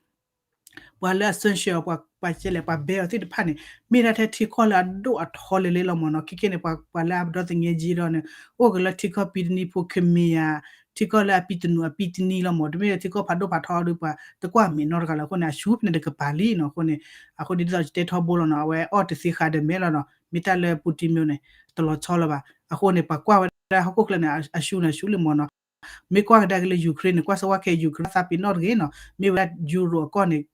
ပှၤလၢအ sanction အီၤ ပှၤကဲလဲၣ် ပှၤဘဲအီၤသ့ၣ်တဖၣ်န့ၣ် မ့ၢ်ဒၣ်ထဲထံကီၢ်လၢအဒိၣ်အထီလဲၤလဲၤလီၤမ့ၢ်နီၤ. ခဲခဲန့ၣ် ပှၤလၢအဒီသငဲးက့ဒီးန့ၣ် အိၣ်က့ၤလၢထံကီၢ်ပံတနံဖိ Crimea ထံကီၢ်လၢအပံတနူအပံတနံလီၤမ့ၢ် တမ့ၢ်လၢထံကီၢ်ဖးဒိၣ်ဖးထီဒုး ပှၤတကွၢ်မဲာ်နီတဂၤလၢၤအဃိန့ၣ် အဆူဖဲန့ၣ်တကပၤလံနီၤ. အဃိန့ၣ် အဃိန့ၣ် ဒ်သိးယတဲထီဘိလီၤနီၤ အဝဲအီၣ်တသ့ဃာ်ဒီးမဲလီၤနီၤ မ့ၢ်တၢ်လၢ Putin မ့ၢ်န့ၣ် တလီၤဆီလၢၤဘၣ်. အဃိန့ၣ် ပှၤကွၢ်ဝဲဒၣ်ဟီၣ်ခိၣ်ချၢန့ၣ် အဆူန့ၣ်အဆူလံမ့ၢ်နီၤ. မ့ၢ်ကွၢ်ကဒါက့ၤလၢ Ukraine န့ၣ် ကွၢ်စ့ၢ်ကီးခဲ Ukraine သးပ့ၤနီၣ်တဂ့ၤနီၤ မ့ၢ်ဝဲဒၣ် Euro အကီၢ်န့ၣ်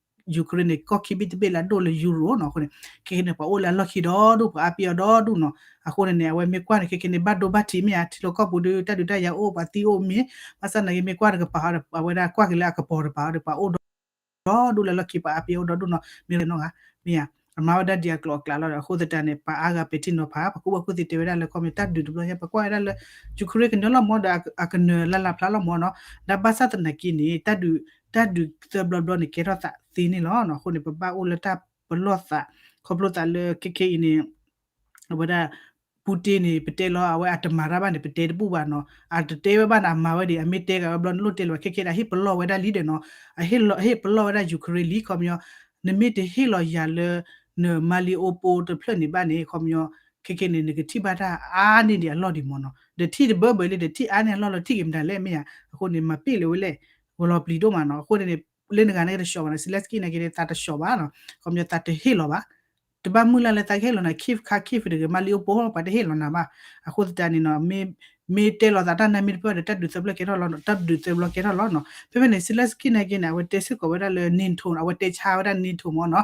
Ukraine န့ၣ် ကီၢ်ခံဘ့ၣ်တဘ့ၣ်လၢအဒိၣ်လၢ Euro နီၤ. အဃိန့ၣ် ခဲခဲန့ၣ် ပှၤအိၣ်လၢအလီၢ်ခံဒီဒူၣ် ပှၤအါပ့ၤအီၤဒီဒူၣ်နီၤ. အဃိန့ၣ်န့ၣ် အဝဲမ့ၢ်ကွၢ်န့ၣ် ခဲခဲန့ၣ် ဘၣ်ဒိဘၣ်ထံးမ့ၢ်ဧါ ထံလီၢ်ကီၢ်ပူၤဒီး တၢ်ဒုးတၢ်ယၤအိၣ် ပှၤသံအိၣ်မ့ၢ် ဘၣ်ဆၣ်သနာ်က့ မ့ၢ်ကွၢ်တကပၤဟီဒီး အဝဲဒၣ်ကွၢ်က့ၤလၢအကပီၤတကပၤဟီဒီး ပှၤအိၣ်ဒီဒူၣ်လၢလီၢ်ခံ ပှၤအါပ့ၤအိၣ်ဒီဒူၣ်နီၤ မ့ၢ်နီတဂၤ မ့ၢ်ဧါ. အမၤဝဲဒၣ်ဒ်အကျိၤအကျဲလီၤဒီး အဃိသတးန့ၣ် ပှၤအါဂၤပဲာ်ထံနီၤဖး ပှၤကူၣ်ဘၣ်ကူၣ်သ့တဲဝဲဒၣ်လၢ ခီပညီတၢ်ဒုးတဘျီညါ ပှၤကွၢ်ဝဲဒၣ်လၢ Ukraine ကညီလီၤမ့ၢ်ဒီး အကနၢၤလၢ်လၢ်ဖျါလီၤမ့ၢ်နီၤ. ဒီးဘၣ်ဆၣ်သနာ်က့န့ၣ် တၢ်ဒုး တၢ်ဒုးသၢဘျီဘျီန့ၣ် ကဲထီၣ်သးသ့န့ၣ်လီၤ. အဃိန့ၣ် ပဘၣ်အိၣ်လၢတၢ်ပလီၢ်သး ခီဖျိသးလၢခဲခဲအံၤန့ၣ် အဝဲဒၣ် Putin န့ၣ် ပတဲလီၤ အဝဲအတမၤတၢ်ဘၣ်န့ၣ် ပတဲတဘူၣ်ဘၣ်နီၤ အတတဲဝဲဘၣ်န့ၣ် အမၤဝဲဒၣ် အမ့ၢ်တဲဂ့ၤဝဲဘျီ နလိၣ်တဲလၢၤဘၣ် ခဲခဲဒၣ် ဟ့ၣ်ပလီၢ်ဝဲဒၣ်လံဒီးနီၤ အဟ့ၣ်ပလီၢ်ဝဲဒၣ် Ukraine လံ ခီပညီ နမ့ၢ်တဟ့ၣ်လီၤယၤလၢ န Mariupol တဖျၢၣ်န့ၣ်ဘၣ်န့ၣ် ခီပညီ ခဲခဲန့ၣ် နကထံၣ်ဘၣ်တၢ်အါန့ၢ်ဒံးအလီၢ်ဒံးမ့ၢ်နီၤ ဒီးထံၣ်တဘၢဘၢလံဒီး ထံၣ်အါန့ၢ်အလီၢ်လၢထံၣ်က့ၤမတၤလဲၣ်မ့ၢ်ဧါ. အဃိန့ၣ် မၤပ့ၢ်လၢၤဝဲလဲၣ် ဂီၤလီၤပျံၤဒိၣ်မးနီၤ. အဃိန့ၣ်န့ၣ် လၢနဂၤန့ၣ်ကတဆှီဘၣ်နီၤ Zelensky န့ၣ်က့ၤန့ၣ် သးတဆှီဘၣ်နီၤ ခီပညီသးတဟ့ၣ်လီၤဘၣ် တဘၣ်မုၢ်လၢ်လၢသးကဟ့ၣ်လီၤနၤ Kyiv ခါ Kyiv တဂ့ၤ Mariupol ပှၤတဟ့ၣ်လီၤနၤဘၣ်. အဃိသတးန့ၣ်နီၤ မ့ၢ်တဲလီၤသးတၢ်နါမ့ၢ်တပၢၢ်ဒီး တၢ်ဒုးသၢဖျၢၣ်ကဲထီၣ်လီၤ တၢ်ဒုးသၢဘျီကဲထီၣ်လီၤနီၤ. ဖဲဖဲန့ၣ် Zelensky န့ၣ်က့ၤန့ၣ် အဝဲတဲစ့ၢ်ကီးဝဲဒၣ်လၢ NATO အဝဲတဲဆါဝဲဒၣ် NATO မ့ၢ်နီၤ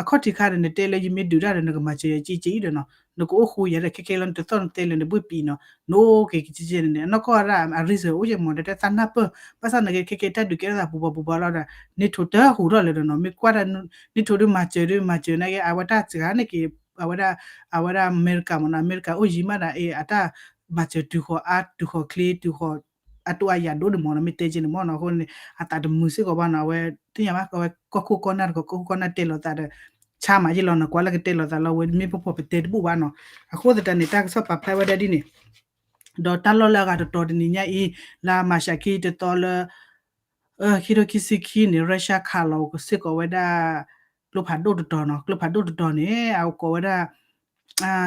အခီၣ်ထံးခါဒီး နတဲလၢယမ့ၢ်ဒုးတၢ်ဒီး နကမၤစၢၤယၤက့က့အံၤဒီးနီၤ နကအိၣ်ဃူယၤဒီး ခဲခဲလီၤ နတသီၣ်နတဲလၢနဘှ့ၣ်ပံၤနီၤ နအိၣ်က့ၤက့က့န့ၣ် အနီၢ်ကီၢ်ဝဲဒၣ် အ reason အိၣ်ယဲၢ်မ့ၢ် နတဲသးနၢ်ပၢၢ် ဘၣ်ဆၣ်နက့ၤခဲခဲတၢ်ဒုးကဲထီၣ်သးပူၤပူၤပူၤပူၤလီၤဒီး NATO တဟူးထီၣ်လၢၤဒီးနီၤ မ့ၢ်ကွၢ်တၢ် NATO ဒုးမၤစၢၤဒုးမၤစၢၤနာ်က့ အဝဲတၢ်စှၤန့ၢ်က့ၤ အဝဲဒၣ် အဝဲဒၣ်အမဲရကၤမ့ၢ်နီၤ အမဲရကၤအိၣ်ယံၤမးဒီး အ့ အတၢ်မၤစၢၤတုၤဃီၤအါ တုၤဃီၤချ့ တုၤဃီၤ အတိၢ်အယၤဒိၣ်န့ၣ်မ့ၢ်နီၤ မ့ၢ်တဲက့န့ၣ်မ့ၢ်နီၤ အဃိန့ၣ် အသးတမုာ်စ့ၢ်ကီးဘၣ်နီၤ အဝဲသ့ၣ်ညါဘၣ် အဝဲကီၢ်ခိၣ်ကီၢ်နၢ်တခီ ကီၢ်ခိၣ်ကီၢ်နၢ်တဲလီၤသးဒီး ဆါမးယ့ၢ်လီၤနီၤ ကွၢ်လၢကတဲလီၤသးလီၤ အဝဲမ့ၢ်ပဖီၣ်ပတဲတဘူၣ်ဘၣ်နီၤ အဃိသတးန့ၣ် တၢ်ကစီၣ်ပာ်ဖျါဝဲဒၣ်ဒ်န့ၣ် ဒီးတၢ်လီၢ်လၢအဂၤတတီၤတနံၤညါအံၤ လါမၤရှးခံတသီလၢ ခံထိခံဆံခံန့ၣ် Russia ခးလီၤစ့ၢ်ကီးဝဲဒၣ် ကျိဖးဒိၣ်တတီၤနီၤ ကျိဖးဒိၣ်တတီၤန့ၣ် အဝဲကိးဝဲဒၣ်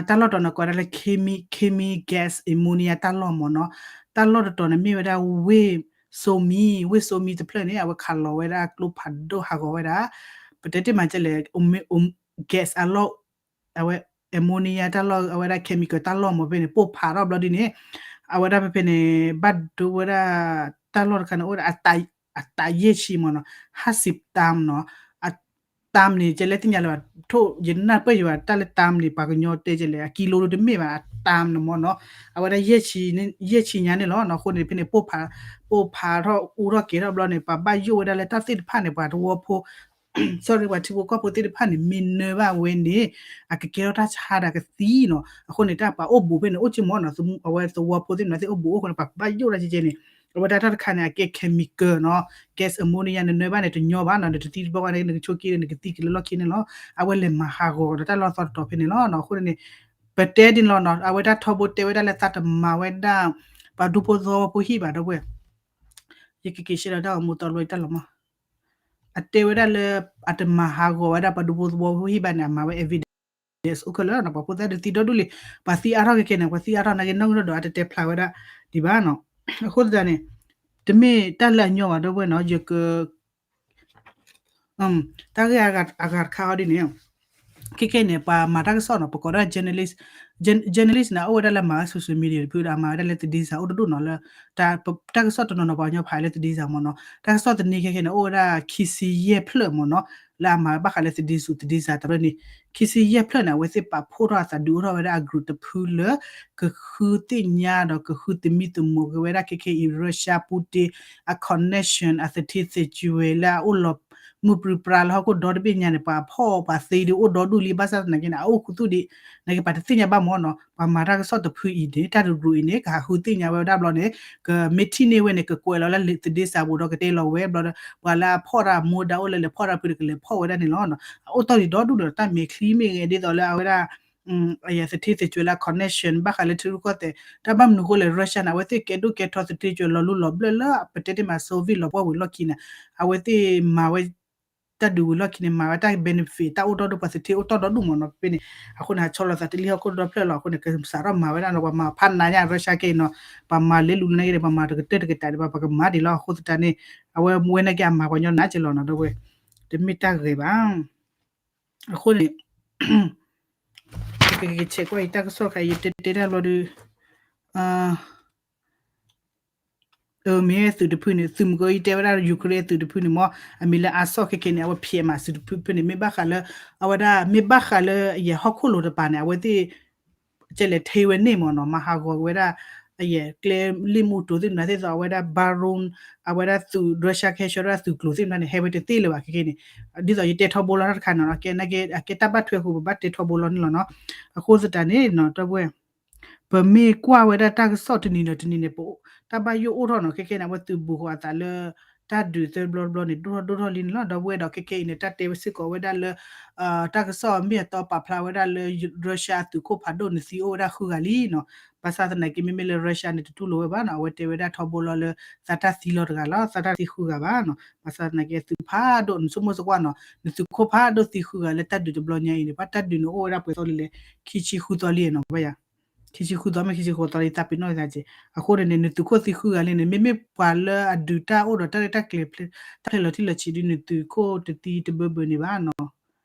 တၢ်လီၢ်တတီၤန့ၣ် ကိးဝဲဒၣ်လၢ Kemi Kemi Gas Ammonia တၢ်လီၢ်မ့ၢ်နီၤ တၢ်လီၢ်တတီၤန့ၣ် မ့ၢ်ဝဲဒၣ် ဝ့ၢ်စိမံ ဝ့ၢ်စိမံတဖျၢၣ်န့ၣ် အဝဲခးလီၤဝဲဒၣ်ကျိဖးဒိၣ်ဟးဂီၤဝဲဒၣ် ပတဲတ့ၢ်မးကဲလဲၣ် gas အလီၢ် အဝဲ ammonia တၢ်လီၢ် အဝဲဒၣ် chemical တၢ်လီၢ်မ့ၢ်ဖဲန့ၣ် ပိၢ်ဖးထီၣ်ဘျီဒ်န့ၣ် အဝဲဒၣ်ဖဲဖဲန့ၣ် ဘၣ်ဒိဝဲဒၣ် တၢ်လီၢ်တခါန့ၣ် အိၣ်ဝဲဒၣ် အတးယဲၢ်ဆံမ့ၢ်နီၤ ဟးစံးတၢ်နီၤ အတၢ်န့ၣ် ကဲလဲၣ်သ့ၣ်ညါလၢၤဘၣ် ထိၣ်ယနၢ်ပၢၢ်ယၤဘၣ် တၢ်လၢတၢ်န့ၣ် ပှၤကညီတဲကဲလဲၣ် အကံလိဒုးတမ့ၢ်ဘၣ် အတၢ်န့ၣ်မ့ၢ်နီၤ အဝဲဒၣ် ယဲၢ်ဆံညါန့ၣ်လီၤနီၤ အဃိန့ၣ် ဖဲန့ၣ် ပိၢ်ဖး ပိၢ်ဖးထီၣ်အူထီၣ်ကဲထီၣ်ဘျီန့ၣ် ပှၤဘၣ်ယိၣ်ဝဲဒၣ်လၢတၢ်သ့ၣ်တဖၣ်န့ၣ် ပှၤတဝီဖိ sorry ပှၤထံဖိကီၢ်ဖိသ့ၣ်တဖၣ်န့ၣ် မ့ၢ်နၢၤဘၣ်ဝဲန့ၣ် အကကဲထီၣ်တၢ်ဆါဒၣ်ကသံနီၤ. အဃိန့ၣ် တၢ်ပှၤအိၣ်ဘူးဖဲန့ၣ် အိၣ်က့မ့ၢ်နီၤ, အဝဲသဝီဖိသ့ၣ်န့ၣ် သ့ၣ်အိၣ်ဘူးအိၣ်ဃိန့ၣ် ပှၤဘၣ်ယိၣ်ဒၣ်ကဲကဲန့ၣ် အဝဲတၢ်တခါန့ၣ် အကဲ chemical နီၤ, gas ammonia နနၢၤဘၣ်န့ၣ် တညီဘၣ်နီၤ, နတသံတဘျီဘၣ်န့ၣ် နကဆိက့န့ၣ် နကသံက့ၤလၢလီၢ်ခံန့ၣ်လီၤ. အဝဲလဲၤမၤဟးဂီၤဒီးတၢ်လီၢ်သီတတီၤဖဲန့ၣ်လီၤ. အဃိန့ၣ် ပတဲဒ်န့ၣ်လီၤနီၤ, အဝဲဒၣ်ထီဘိတဲဝဲဒၣ်လၢသးတမၤဝဲဒၣ် ပှၤဒူဖိသဝီဖိဟံၣ်ဘၣ် ဒီပုၢ်ဝဲၢ်, ယကက့ၤရှဲဒီးတၢ်ဂီၤမူသီလီၤတၢ်လီၤမး, အတဲဝဲဒၣ်လၢ အတမၤဟးဂီၤဝဲဒၣ်ပှၤဒူဖိသဝီဖိဟံၣ်ဘၣ်န့ၣ် အမၤဝဲ evidence အိၣ်ခဲလၢာ်နီၤ, ပှၤဖိသၣ်ဒုးသံဒီဒူၣ်လံ, ပှၤသံအါထီၣ်ခဲခဲန့ၣ် ပှၤသံအါထီၣ်နာ်က့နီၣ်ဂံၢ်နီၣ်ဒွးအတတဲဖျါဝဲဒၣ်ဒံးဘၣ်နီၤ. အဃိသတးန့ၣ် တမ့ၢ်တၢ်လၢအညီဘၣ် ဒီပုၢ်ဝဲၢ်နီၤ, ယက တၢ်ဂ့ၢ်အဂၤတခါအီၤဒ်န့ၣ် ခဲခဲန့ၣ် ပှၤမၤတၢ်ကစီၣ်နီၤ ပကိးဒၣ် journalist, journalist န့ၣ် အိၣ်ဝဲဒၣ်လၢမၤဝဲ social media တဖုဒီး အမၤဝဲဒၣ်လၢသဒံစၢ်အိၣ်တဒူၣ်နီၤလၢ တၢ်ကစီၣ်တနီၤနီၤ ပှၤကညီဖးလၢသဒံစၢ်မ့ၢ်နီၤ, တၢ်ကစီၣ်သန့ခဲခဲန့ၣ် အိၣ်ဝဲဒၣ်ခံဆံယဲၢ်ဖျၢၣ်မ့ၢ်နီၤ, လၢအမၤဝဲဘၣ်ဃးလၢသဒံစူၤ သဒံစၢ်တရၢန့ၣ် ခံဆံယဲၢ်ဖျၢၣ်န့ၣ် အဝဲသ့ၣ်ပာ်ဖှိၣ်ထီၣ်အသးဒုးအိၣ်ထီၣ်ဝဲဒၣ်အ group တဖုလၢ ကဃုသ့ၣ်ညါဒီးကဃုသမံသမိးက့ၤဝဲဒၣ် ခဲခဲအံၤ Russia Putin အ connection အသထ့သ့ၣ်ကွဲၤလၢအအိၣ်လီၤမုၢ်ပြံပြါလၢဟီၣ်ခိၣ်ဒီတဘ့ၣ်ညါန့ၣ် ပှၤဖီၣ်ပှၤသ့ဒုးအိၣ်ဒီဒူၣ်လံ ဘၣ်ဆၣ်သနာ်က့န့ၣ် အအိၣ်ခူသူၣ်ဒံး နာ်က့ပှၤတသ့ၣ်ညါဘၣ်မ့ၢ်နီၤ, ပှၤမၤတၢ်ကစီၣ်တဖုအံၤန့ၣ် တၢ်တရူးအံၤန့ၣ် ကဟးဃုသ့ၣ်ညါဝဲဒၣ်ဘျီန့ၣ် ကမ့ၢ်ထံၣ်န့ၢ်ဝဲန့ၣ် ကကွဲးလီၤလၢသဒ့စၢ်ပူၤဒီးကတဲလီၤဝဲဘျီဒီး ပှၤလၢအဖီၣ်တၢ်အမူဒါအိၣ်လၢလဲၤဖီၣ်တၢ်ဖုဒီးကလဲၤဖီၣ်ဝဲဒၣ်န့ၣ်လီၤ. အအိၣ်တီၢ်ဒံးဒီဒူၣ်ဒီးတၢ်မဲာ်ချံမ့ၢ်ဂ့ၤ ဒ်သိးလၢအဝဲဒၣ် အသထ့သ့ၣ်ကွဲၤလၢ connection ဘၣ်ဃးလၢထံရူၢ်ကီၢ်သဲး တၢ်ဘၣ်မနုၤအဃိလဲၣ် Russia န့ၣ် အဝဲသ့ၣ်ကဲဒိၣ်ကဲထီသထ့ကွဲၤလီၤလူလီၤဘျၢၣ်လၢပတဲတ့ၢ်မး Soviet လီၤပှီၢ်ဝံၤလီၢ်ခံန့ၣ် အဝဲသ့ၣ်မၤဝဲ တၢ်ဒုးဝံၤလီၢ်ခံန့ၣ် မၤဝဲတၢ် benefit တၢ်အိၣ်ဒီဒူၣ် ပှၤသထ့အိၣ်တီၢ်ဒီဒူၣ်မ့ၢ်နီၤ ဖဲန့ၣ် အဃိန့ၣ် ဟးဆီလီၤသးတလံၢ်ဟီၣ်ခိၣ်ဒီဖျၢၣ်လီၤ အဃိန့ၣ် ကစးထီၣ်မၤဝဲဒၣ်နီၤ ပှၤမၤဖးနးညါ Russia ကဲအံၤနီၤ ပှၤမၤလ့လူၤလၢန့ၣ်က့ၤဒီး ပှၤမၤတကတၢၢ်တကတၢၢ်ဒံးဘၣ် ပှၤကမၤဒံးလီၤ အဃိသတးန့ၣ် အဝဲဝဲနာ်က့အမၤပှၤညီနးက့ၤလီၤနီၤ ဒီပုၢ်ဝဲၢ် တမ့ၢ်တၢ်ဂ့ၤဘၣ် အဃိန့ၣ် ကကဆဲးကွၢ်အံၤတၢ်ကစီၣ်ခါ ယတဲတဲတၢ်ဘျီဒီး မ့ၢ်သုးတဖုန့ၣ် သုးမုၢ်ကီၤအံၤတဲဝဲဒၣ် Ukraine သုးတဖုန့ၣ်မ့ၢ် အမံၤလၢအါဆီၣ်ခဲခဲန့ၣ် အဝဲဖျဲးမးသုးတဖုဖုန့ၣ် မ့ၢ်ဘၣ်ဃးလၢ အဝဲဒၣ် မ့ၢ်ဘၣ်ဃးလၢယဟီၣ်ခိၣ်လိၤတပၤန့ၣ် အဝဲသ့ၣ် ကလဲၤထ့ဝဲန့ၣ်မ့ၢ်နီၤ မၤဟးဂီၤဝဲဒၣ် အယဲၢ်ကျဲလ့ၣ်မူတိၤသ့ၣ်မနုၤသ့ၣ်သိး အဝဲဒၣ် Bakhmut အဝဲဒၣ်သုး Russia ကဟဲဆှၢဒၣ်သုးကျိၤသ့ၣ်မနုၤန့ၣ် ဟဲဝဲတသ့လၢၤဘၣ်ခဲခဲန့ၣ် ဒ်သိးယတဲထီဘိလီၤတၢ်တခါန့ၣ်နီၤ ကဲ အကဲတၢ်ဘၣ်ထွဲဃုာ် ပဘၣ်တဲထီဘိလီၤန့ၣ်လီၤနီၤ အဃိသတးန့ၣ်နီၤ ဒီပုၢ်ဝဲၢ် ပမ့ၢ်ကွၢ်ဝဲဒၣ်တၢ်ကစီၣ်တနံၤဒီးတနံၤန့ၣ် ပ တၢ်ဘၣ်ယိၣ်အိၣ်ထီၣ်နီၤ ခဲခဲန့ၣ် အဝဲသုးဘူးဃီၤအသးလၢ တၢ်ဒုးသၢဘျီတဘျီန့ၣ် ဒိၣ်ထီၣ်ဒိၣ်ထီၣ်လံန့ၣ်လီၤ ဒီပုၢ်ဝဲၢ်ဒီးခဲခဲအံၤန့ၣ် တၢ်တဲဝဲစ့ၢ်ကီးဝဲဒၣ်လၢ တၢ်ကစီၣ်မ့ၢ်အတီပာ်ဖျါဝဲဒၣ်လၢ Russia အသုးခိၣ်ဖးဒိၣ်န့ၣ်သံအိၣ်ဝဲဒၣ်ဃုဂၤလံနီၤ ဘၣ်ဆၣ်သနာ်က့မ့မ့ၢ်လၢ Russia န့ၣ် တတူၢ်လိာ်ဝဲဘၣ်နီၤ အဝဲတဲဝဲဒၣ်ထီဘိလီၤလၢ သးတၢ်သံလီၤတဂၤလီၤ သးတၢ်သံဃုဂၤဘၣ်နီၤ ဘၣ်ဆၣ်သနာ်က့အသုးဖးဒိၣ် နဆိကမိၣ်စ့ၢ်ကီးနီၤ နသုးခိၣ်ဖးဒိၣ်သံဃုဂၤလၢတၢ်ဒုးတဘျီညါအံၤန့ၣ် ပှၤတၢ်ဒုးန့ၣ်အိၣ်ဝဲဒၣ်ပှဲၤသီလံလဲၣ် ခံဆံဃုသီလံနီၤ ဘၣ်ယၤ ခံဆံဃုသီမ့ၢ်ခံဆံဃိးသီလံ သးပ့ၤနီၣ်သးက့ အဃိန့ၣ်န့ၣ် နသုးခိၣ်သံဃုဂၤလံန့ၣ် မ့မ့ၢ်ပှၤလၢအဒုးတၢ်အိၣ်ဒီးတၢ်ရဲၣ်တၢ်ကျဲၤ တၢ်ဖျဲၣ်လီၤတံၢ်လီၤဆဲးဒုး နသုးခိၣ်တသံတဘၢဘၢန့ၣ်ဘၣ်နီၤ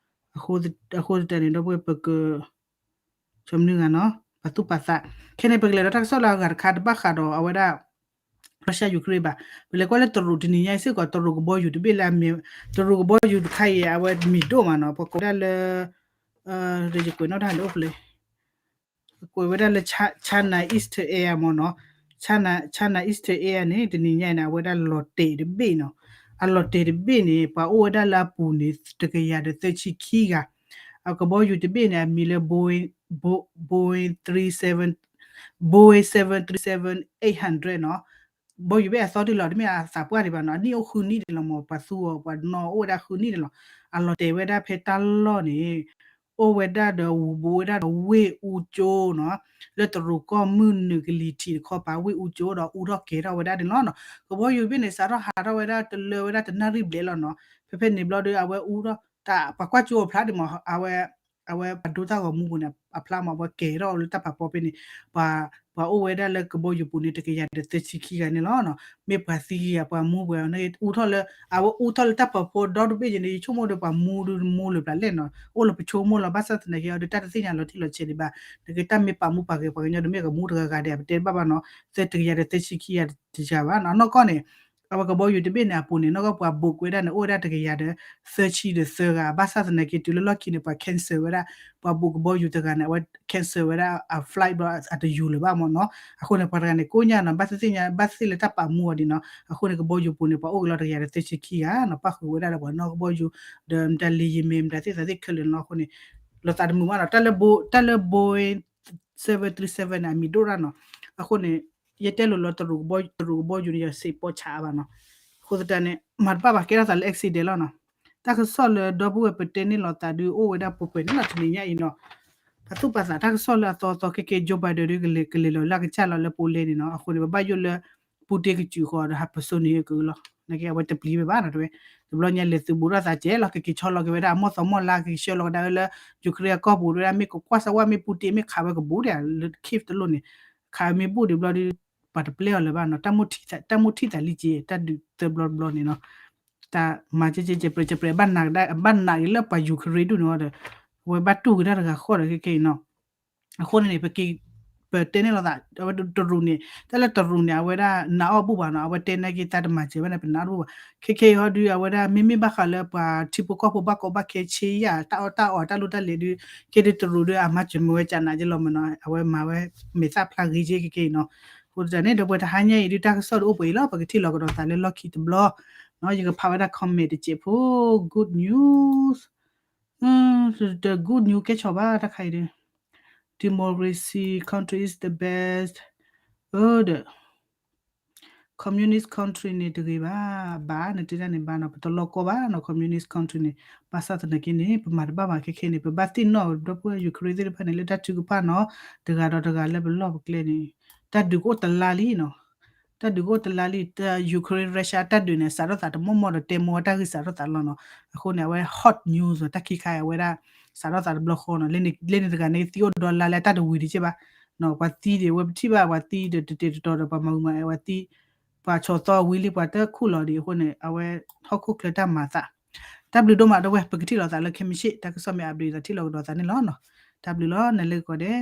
အဃိသတးန့ၣ် ဒီပုၢ်ဝဲၢ်ပက ဆိမနုၤဂၤနီၤ ပာ်သူၣ်ပာ်သး ခဲန့ၣ် ပကလဲၤဒီးတၢ်ကစီၣ်လၢအဂၤတခါတဘၣ်ဃးဒီးအဝဲဒၣ် Russia Ukraine ဘၣ် ပလဲၤကွၢ်လၢတရူးတနံၤညါအံၤစ့ၢ်ကီး တရူးကဘီယူၤတဘ့ၣ်လၢအမ့ၢ် တရူးကဘီယူၤတခါအံၤ အဝဲမံၤဒိၣ်မးနီၤ ပကိးဝဲဒၣ်လၢ ဒီးယကွဲးနီၣ်တၢ်လၢအိၣ်ဖျဲၣ် ကွဲးဝဲဒၣ်လၢ China Eastern Air မ့ၢ်နီၤ China Eastern Air န့ၣ် တနံၤညါအံၤန့ၣ် အဝဲဒၣ်လီၤတဲာ်တဘ့ၣ်နီၤ အလီၤတဲာ်တဘ့ၣ်န့ၣ် ပှၤအိၣ်ဝဲဒၣ်လၢအပူၤန့ၣ် တကယၤဒီးသၢဆံခံဂၤ အကဘီယူၤတဘ့ၣ်န့ၣ် အမံၤလၢ Boeing Boeing three seven Boeing seven three seven eight hundred နီၤ ဘီယူၤဘ့ၣ်အသီတလီၤ တမ့ၢ်အသးပှၢ်ဒံးဘၣ်နီၤ အနံၣ်အိၣ်ဃုနံၣ်ဒံးလီၤမ့ၢ် ပှၤသူအီၤ ပှၤနီၣ်အိၣ်ဝဲဒၣ်ဃုနံၣ်ဒံးလီၤ အလီၤတဲာ်ဝဲဒၣ်ဖဲတၢ်လီၢ်န့ၣ် အိၣ်ဝဲဒၣ်ဒီးဝူၤဘိဝဲဒၣ်ဒီးဝ့ၢ်အူကၠိနီၤ လၢတရူးကီၢ်မုၢ်နုာ်ကလံၤထံးတခီပၤ ဝ့ၢ်အူကၠိဒီးအူထီၣ်ကဲၤထီၣ်ဝဲဒၣ်န့ၣ်လီၤနီၤ ကဘီယူၤဘ့ၣ်န့ၣ် စးထီၣ်ဟးထီၣ်ဝဲဒၣ်တလၢဝဲဒၣ်တနၣ်ရံၣ်ဘျဲၣ်လီၤနီၤ ဖဲဖဲန့ၣ်ဘျီဒီး အဝဲအူထီၣ် တၢ်ပှၤကွၢ်ကၠိအဖျါဒံးမ့ၢ် အဝဲ အဝဲပှၤဒိတၢ်ဂီၤမူပူၤန့ၣ် အဖျါမ့ၢ် အဝဲကဲၤထီၣ်လၢတၢ်ဖးဖီဖဲန့ၣ် ပှၤ ပှၤအိၣ်ဝဲဒၣ်လၢကဘီယူၤပူၤန့ၣ် တကယၤဒီးသၢဆံခံဂၤန့ၣ်လီၤနီၤ မ့ၢ်ပှၤသံဂၤ ပှၤမူပှၤန့ၣ် အူထီၣ်လၢ အဝဲအူထီၣ်လၢတၢ်ဖးဖီဒီတဘ့ၣ်ယဲန့ၣ် ယဆိကမိၣ်ဒီးပှၤမူဒုးမူလၢပျၢ်လဲၣ်နီၤ အိၣ်လၢပဆိကမိၣ်လီၤ ဘၣ်ဆၣ်သနာ်က့အီၤဒီးတၢ်တသ့ၣ်ညါလီၤတံၢ်လီၤဆဲးဒံးဘၣ် နကတၢ်မ့ၢ်ပာ်မူပာ်ဂဲၤပှၤကညီဒီးမ့ၢ်ကမူတဂၤဂၤဒံး ပတဲတဘၣ်ဘၣ်နီၤ သၢတကယၤဒီးသၢဆံခံဂၤတဂၤဘၣ်နီၤ အနီၢ်ကီၢ်န့ၣ် အဝဲကဘီယူၤတဘ့ၣ်န့ၣ်အပူၤန့ၣ် နီၢ်ကီၢ်ပှၤ book ဝဲဒၣ်န့ၣ် အိၣ်ဝဲဒၣ်တကယၤဒီး သၢဆံဒီးသၢဂၤ, ဘၣ်ဆၣ်သနာ်က့တုၤလၢလီၢ်ခံန့ၣ် ပှၤ cancel ဝဲဒၣ်, ပှၤ book ကဘီယူၤတဂၤန့ၣ် အဝဲ cancel ဝဲဒၣ်အ flight ဘျီအတယူၤလၢၤဘၣ်မ့ၢ်နီၤ. အဃိန့ၣ် ပှၤတဂၤန့ၣ် ကိးညါနီၤ ဘၣ်သ့ၣ်သ့ၣ်ညါ ဘၣ်သ့ၣ်လၢတၢ်ပာ်မူအီၤဒ်နီၤ. အဃိန့ၣ် ကဘီယူၤပူၤန့ၣ် ပှၤအိၣ်က့ၤလီၤတကယၤဒီးသၢဆံခံဂၤနီၤ, ပၣ်ဃုာ်ဝဲဒၣ်ဒီးပှၤနီၢ်ကဘီယူၤ ဒီးမတၤလံာ်ယမ့ၢ်မတၤသ့ၣ်သးသ့ၣ်ခဲလၢာ်နီၤ. အဃိန့ၣ် လီၤသးတမုာ်ဘၣ်နီၤ, တၢ်လၢ Boeing seven three seven န့ၣ် အမံၤဒိၣ်တၢ်နီၤ. အဃိန့ၣ် ယတဲလိၤလီၤတရူးကဘီယူၤန့ၣ် ယစံးပီၣ်ဆါအါဘၣ်နီၤ. အဃိသတးန့ၣ် မၤတဘၣ်ဘၣ် ကဲထီၣ်သးလၢ accident လီၤနီၤ. တၢ်ကစီၣ်လၢဒီပုၢ်ဝဲၢ်ပတဲန့ၢ်လိာ်သးဒုးအိၣ်ဝဲဒၣ်ပှဲၤပှဲၤန့ၣ်လီၤ တနံၤညါအံၤနီၤ. ပသူၣ်ပာ်သးတၢ်ကစီၣ်လၢအသီသီခဲက့ Joe Biden ဒုးကလဲၤလီၤလၢအကစၢ်လီၤလၢ Poland န့ၣ်နီၤ. အဃိန့ၣ် ပဘၣ်ယိၣ်လၢ Putin ကစူးဃီၤဒီး ဟးပစိန့ၢ်ကလီၤ. နာ်က့အဝဲတပျံၤဝဲဘၣ်နီၤ တဝဲ တဘျီညါလဲၤသုးဘူးထီၣ်သးကဲလီၤ ကက့ၤဆီလီၤက့ၤဝဲဒၣ် အမီၢ်သီမီၢ်လါ ကက့ၤဆှၢလီၤကဒါဝဲလၢ Ukraine အကီၢ်ပူၤ တဝဲဒၣ် မ့ၢ်ကကွၢ်စၢ်ဝဲ မ့ၢ် Putin မ့ၢ်ခးဝဲကဘူးဒၣ်လၢ Kyiv တလိၣ်န့ၣ် ခးဝဲမ့ၢ်ဘူးဒံးဘျီဒီး ပှၤတပျဲအီၤလၢၤဘၣ်နီၤ. တၢ်မိၣ်ထံၣ်သးလံက့ တၢ်ဒုးသၢဘျီတဘျီန့ၣ်နီၤ. တၢ်မၤကဲကဲ ကဲပြဲး ကဲပြဲး ဘၣ်နာ်ကဒါ ဘၣ်နာ်က့ၤလၢပှၤ Ukraine ဒူၣ်န့ၣ်ဒီး အဝဲဘၣ်တူၢ်က့ၤတၢ်တဂၤဃီဒီးခဲက့အံၤနီၤ. အဃိန့ၣ်န့ၣ် ပက့ၤ ပတဲန့ၢ်လိာ်သး အဝဲတရူးန့ၣ် တၢ်လၢတရူးန့ၣ် အဝဲဒၣ်နာ်အီၣ်ဘူၣ်ဘၣ်နီၤ. အဝဲတဲနာ်က့ၤတၢ်တမၤစၢၤဘၣ်န့ၣ် ပနာ်အီၣ်ဘူၣ်ဘၣ်. ခဲက့အံၤဟီဒုး အဝဲဒၣ်မ့မ့ၢ်ဘၣ်ဃးလၢပှၤထံဖိကီၢ်ဖိဘၣ်ကီဘၣ်ခဲဆ့ယၤ တၢ်အီၣ်တၢ်အီတၢ်လိၣ်တၢ်လဲၤဒုး ခဲဒုးတရူးဒုး အမၤစၢၤမ့ၢ်ဝဲကနးက့လီၤမ့ၢ်နီၤ. အဝဲမၤဝဲမဲာ်သၣ်ဖျါဂ့ၤက့ခဲက့အံၤနီၤ. အဃိသတးန့ၣ် ဒီးပှၤတဟါညါအံၤဒုး တၢ်ကစီၣ်ဒုးအိၣ်ပှဲၤအံၤလီၤ ပကထံၣ်လီၤကဒီးသးလၢလီၢ်ခံတဘျီနီၤ. ယကဖးဝဲဒၣ် comment တစဲးဖိ good news တ good news ကဲဆီၣ်ဘၣ်တၢ်ခါအံၤဒုး democracy country is the best ဒီး communist country န့ၣ်တဂ့ၤဘၣ်, ဘၣ်နတဲဒၣ်န့ၣ်ဘၣ်နီၤ, ပတလီၢ်ကီဘၣ်နီၤ communist country န့ၣ်, ဘၣ်ဆၣ်သနာ်က့န့ၣ် ပမၤတဘၣ်ဘၣ်ခဲခဲန့ၣ်, ပဘၣ်သ့ၣ်နီၣ်ဒီပုၢ်ဝဲၢ် Ukraine သ့ၣ်တဖၣ်န့ၣ် လၢတၢ်ထုကဖၣ်နီၤ, တဂၤဒီးတဂၤလၢပလီၢ်ပကျဲန့ၣ်, တၢ်ဒုးကအိၣ်တလါလံနီၤ, တၢ်ဒုးကအိၣ်တလါလံ, Ukraine Russia တၢ်ဒုးန့ၣ် စးထီၣ်သးတမီၢ်မီၢ်ဒီးတဲမီၢ်ဝဲတၢ်ဂ့ၢ်စးထီၣ်သးလီၤနီၤ, အဃိန့ၣ် အဝဲ hot news တၢ်ခံခါအံၤ အဝဲဒၣ် စးထီၣ်သးတဘျီဃီနီၤ, လၢန့ၣ်တဂၤန့ၣ် သံအိၣ်ဒီလါလၢတၢ်တဝံၤဒံးက့ဘၣ်, ပှၤသံဒံး အဝဲပထံၣ်ဘၣ် ပှၤသံဒီးတတဲာ်တတီၤဒီး ပှၤမၤဝံၤမၤအဲၣ် ပှၤသံ, ပှၤဆီၣ်သီဝံၤလံ ပှၤတခူၣ်လီၤဒံးအဃိန့ၣ် အဝဲဟီၣ်ခိၣ်ချၢတၢ်မၤသး, တၢ်ဘျုးဒိၣ်မး ဒီပုၢ်ဝဲၢ် ပကထံၣ်လိာ်သးလၢခဲမုၢ်ဆ့ၣ် တၢ်ကစီၣ်မ့ၢ် update သးထံၣ်လိာ်ကဒီးသးန့ၣ်လီၤနီၤ, တၢ်ဘျုးလီၤ နလဲၤကီးဒဲး.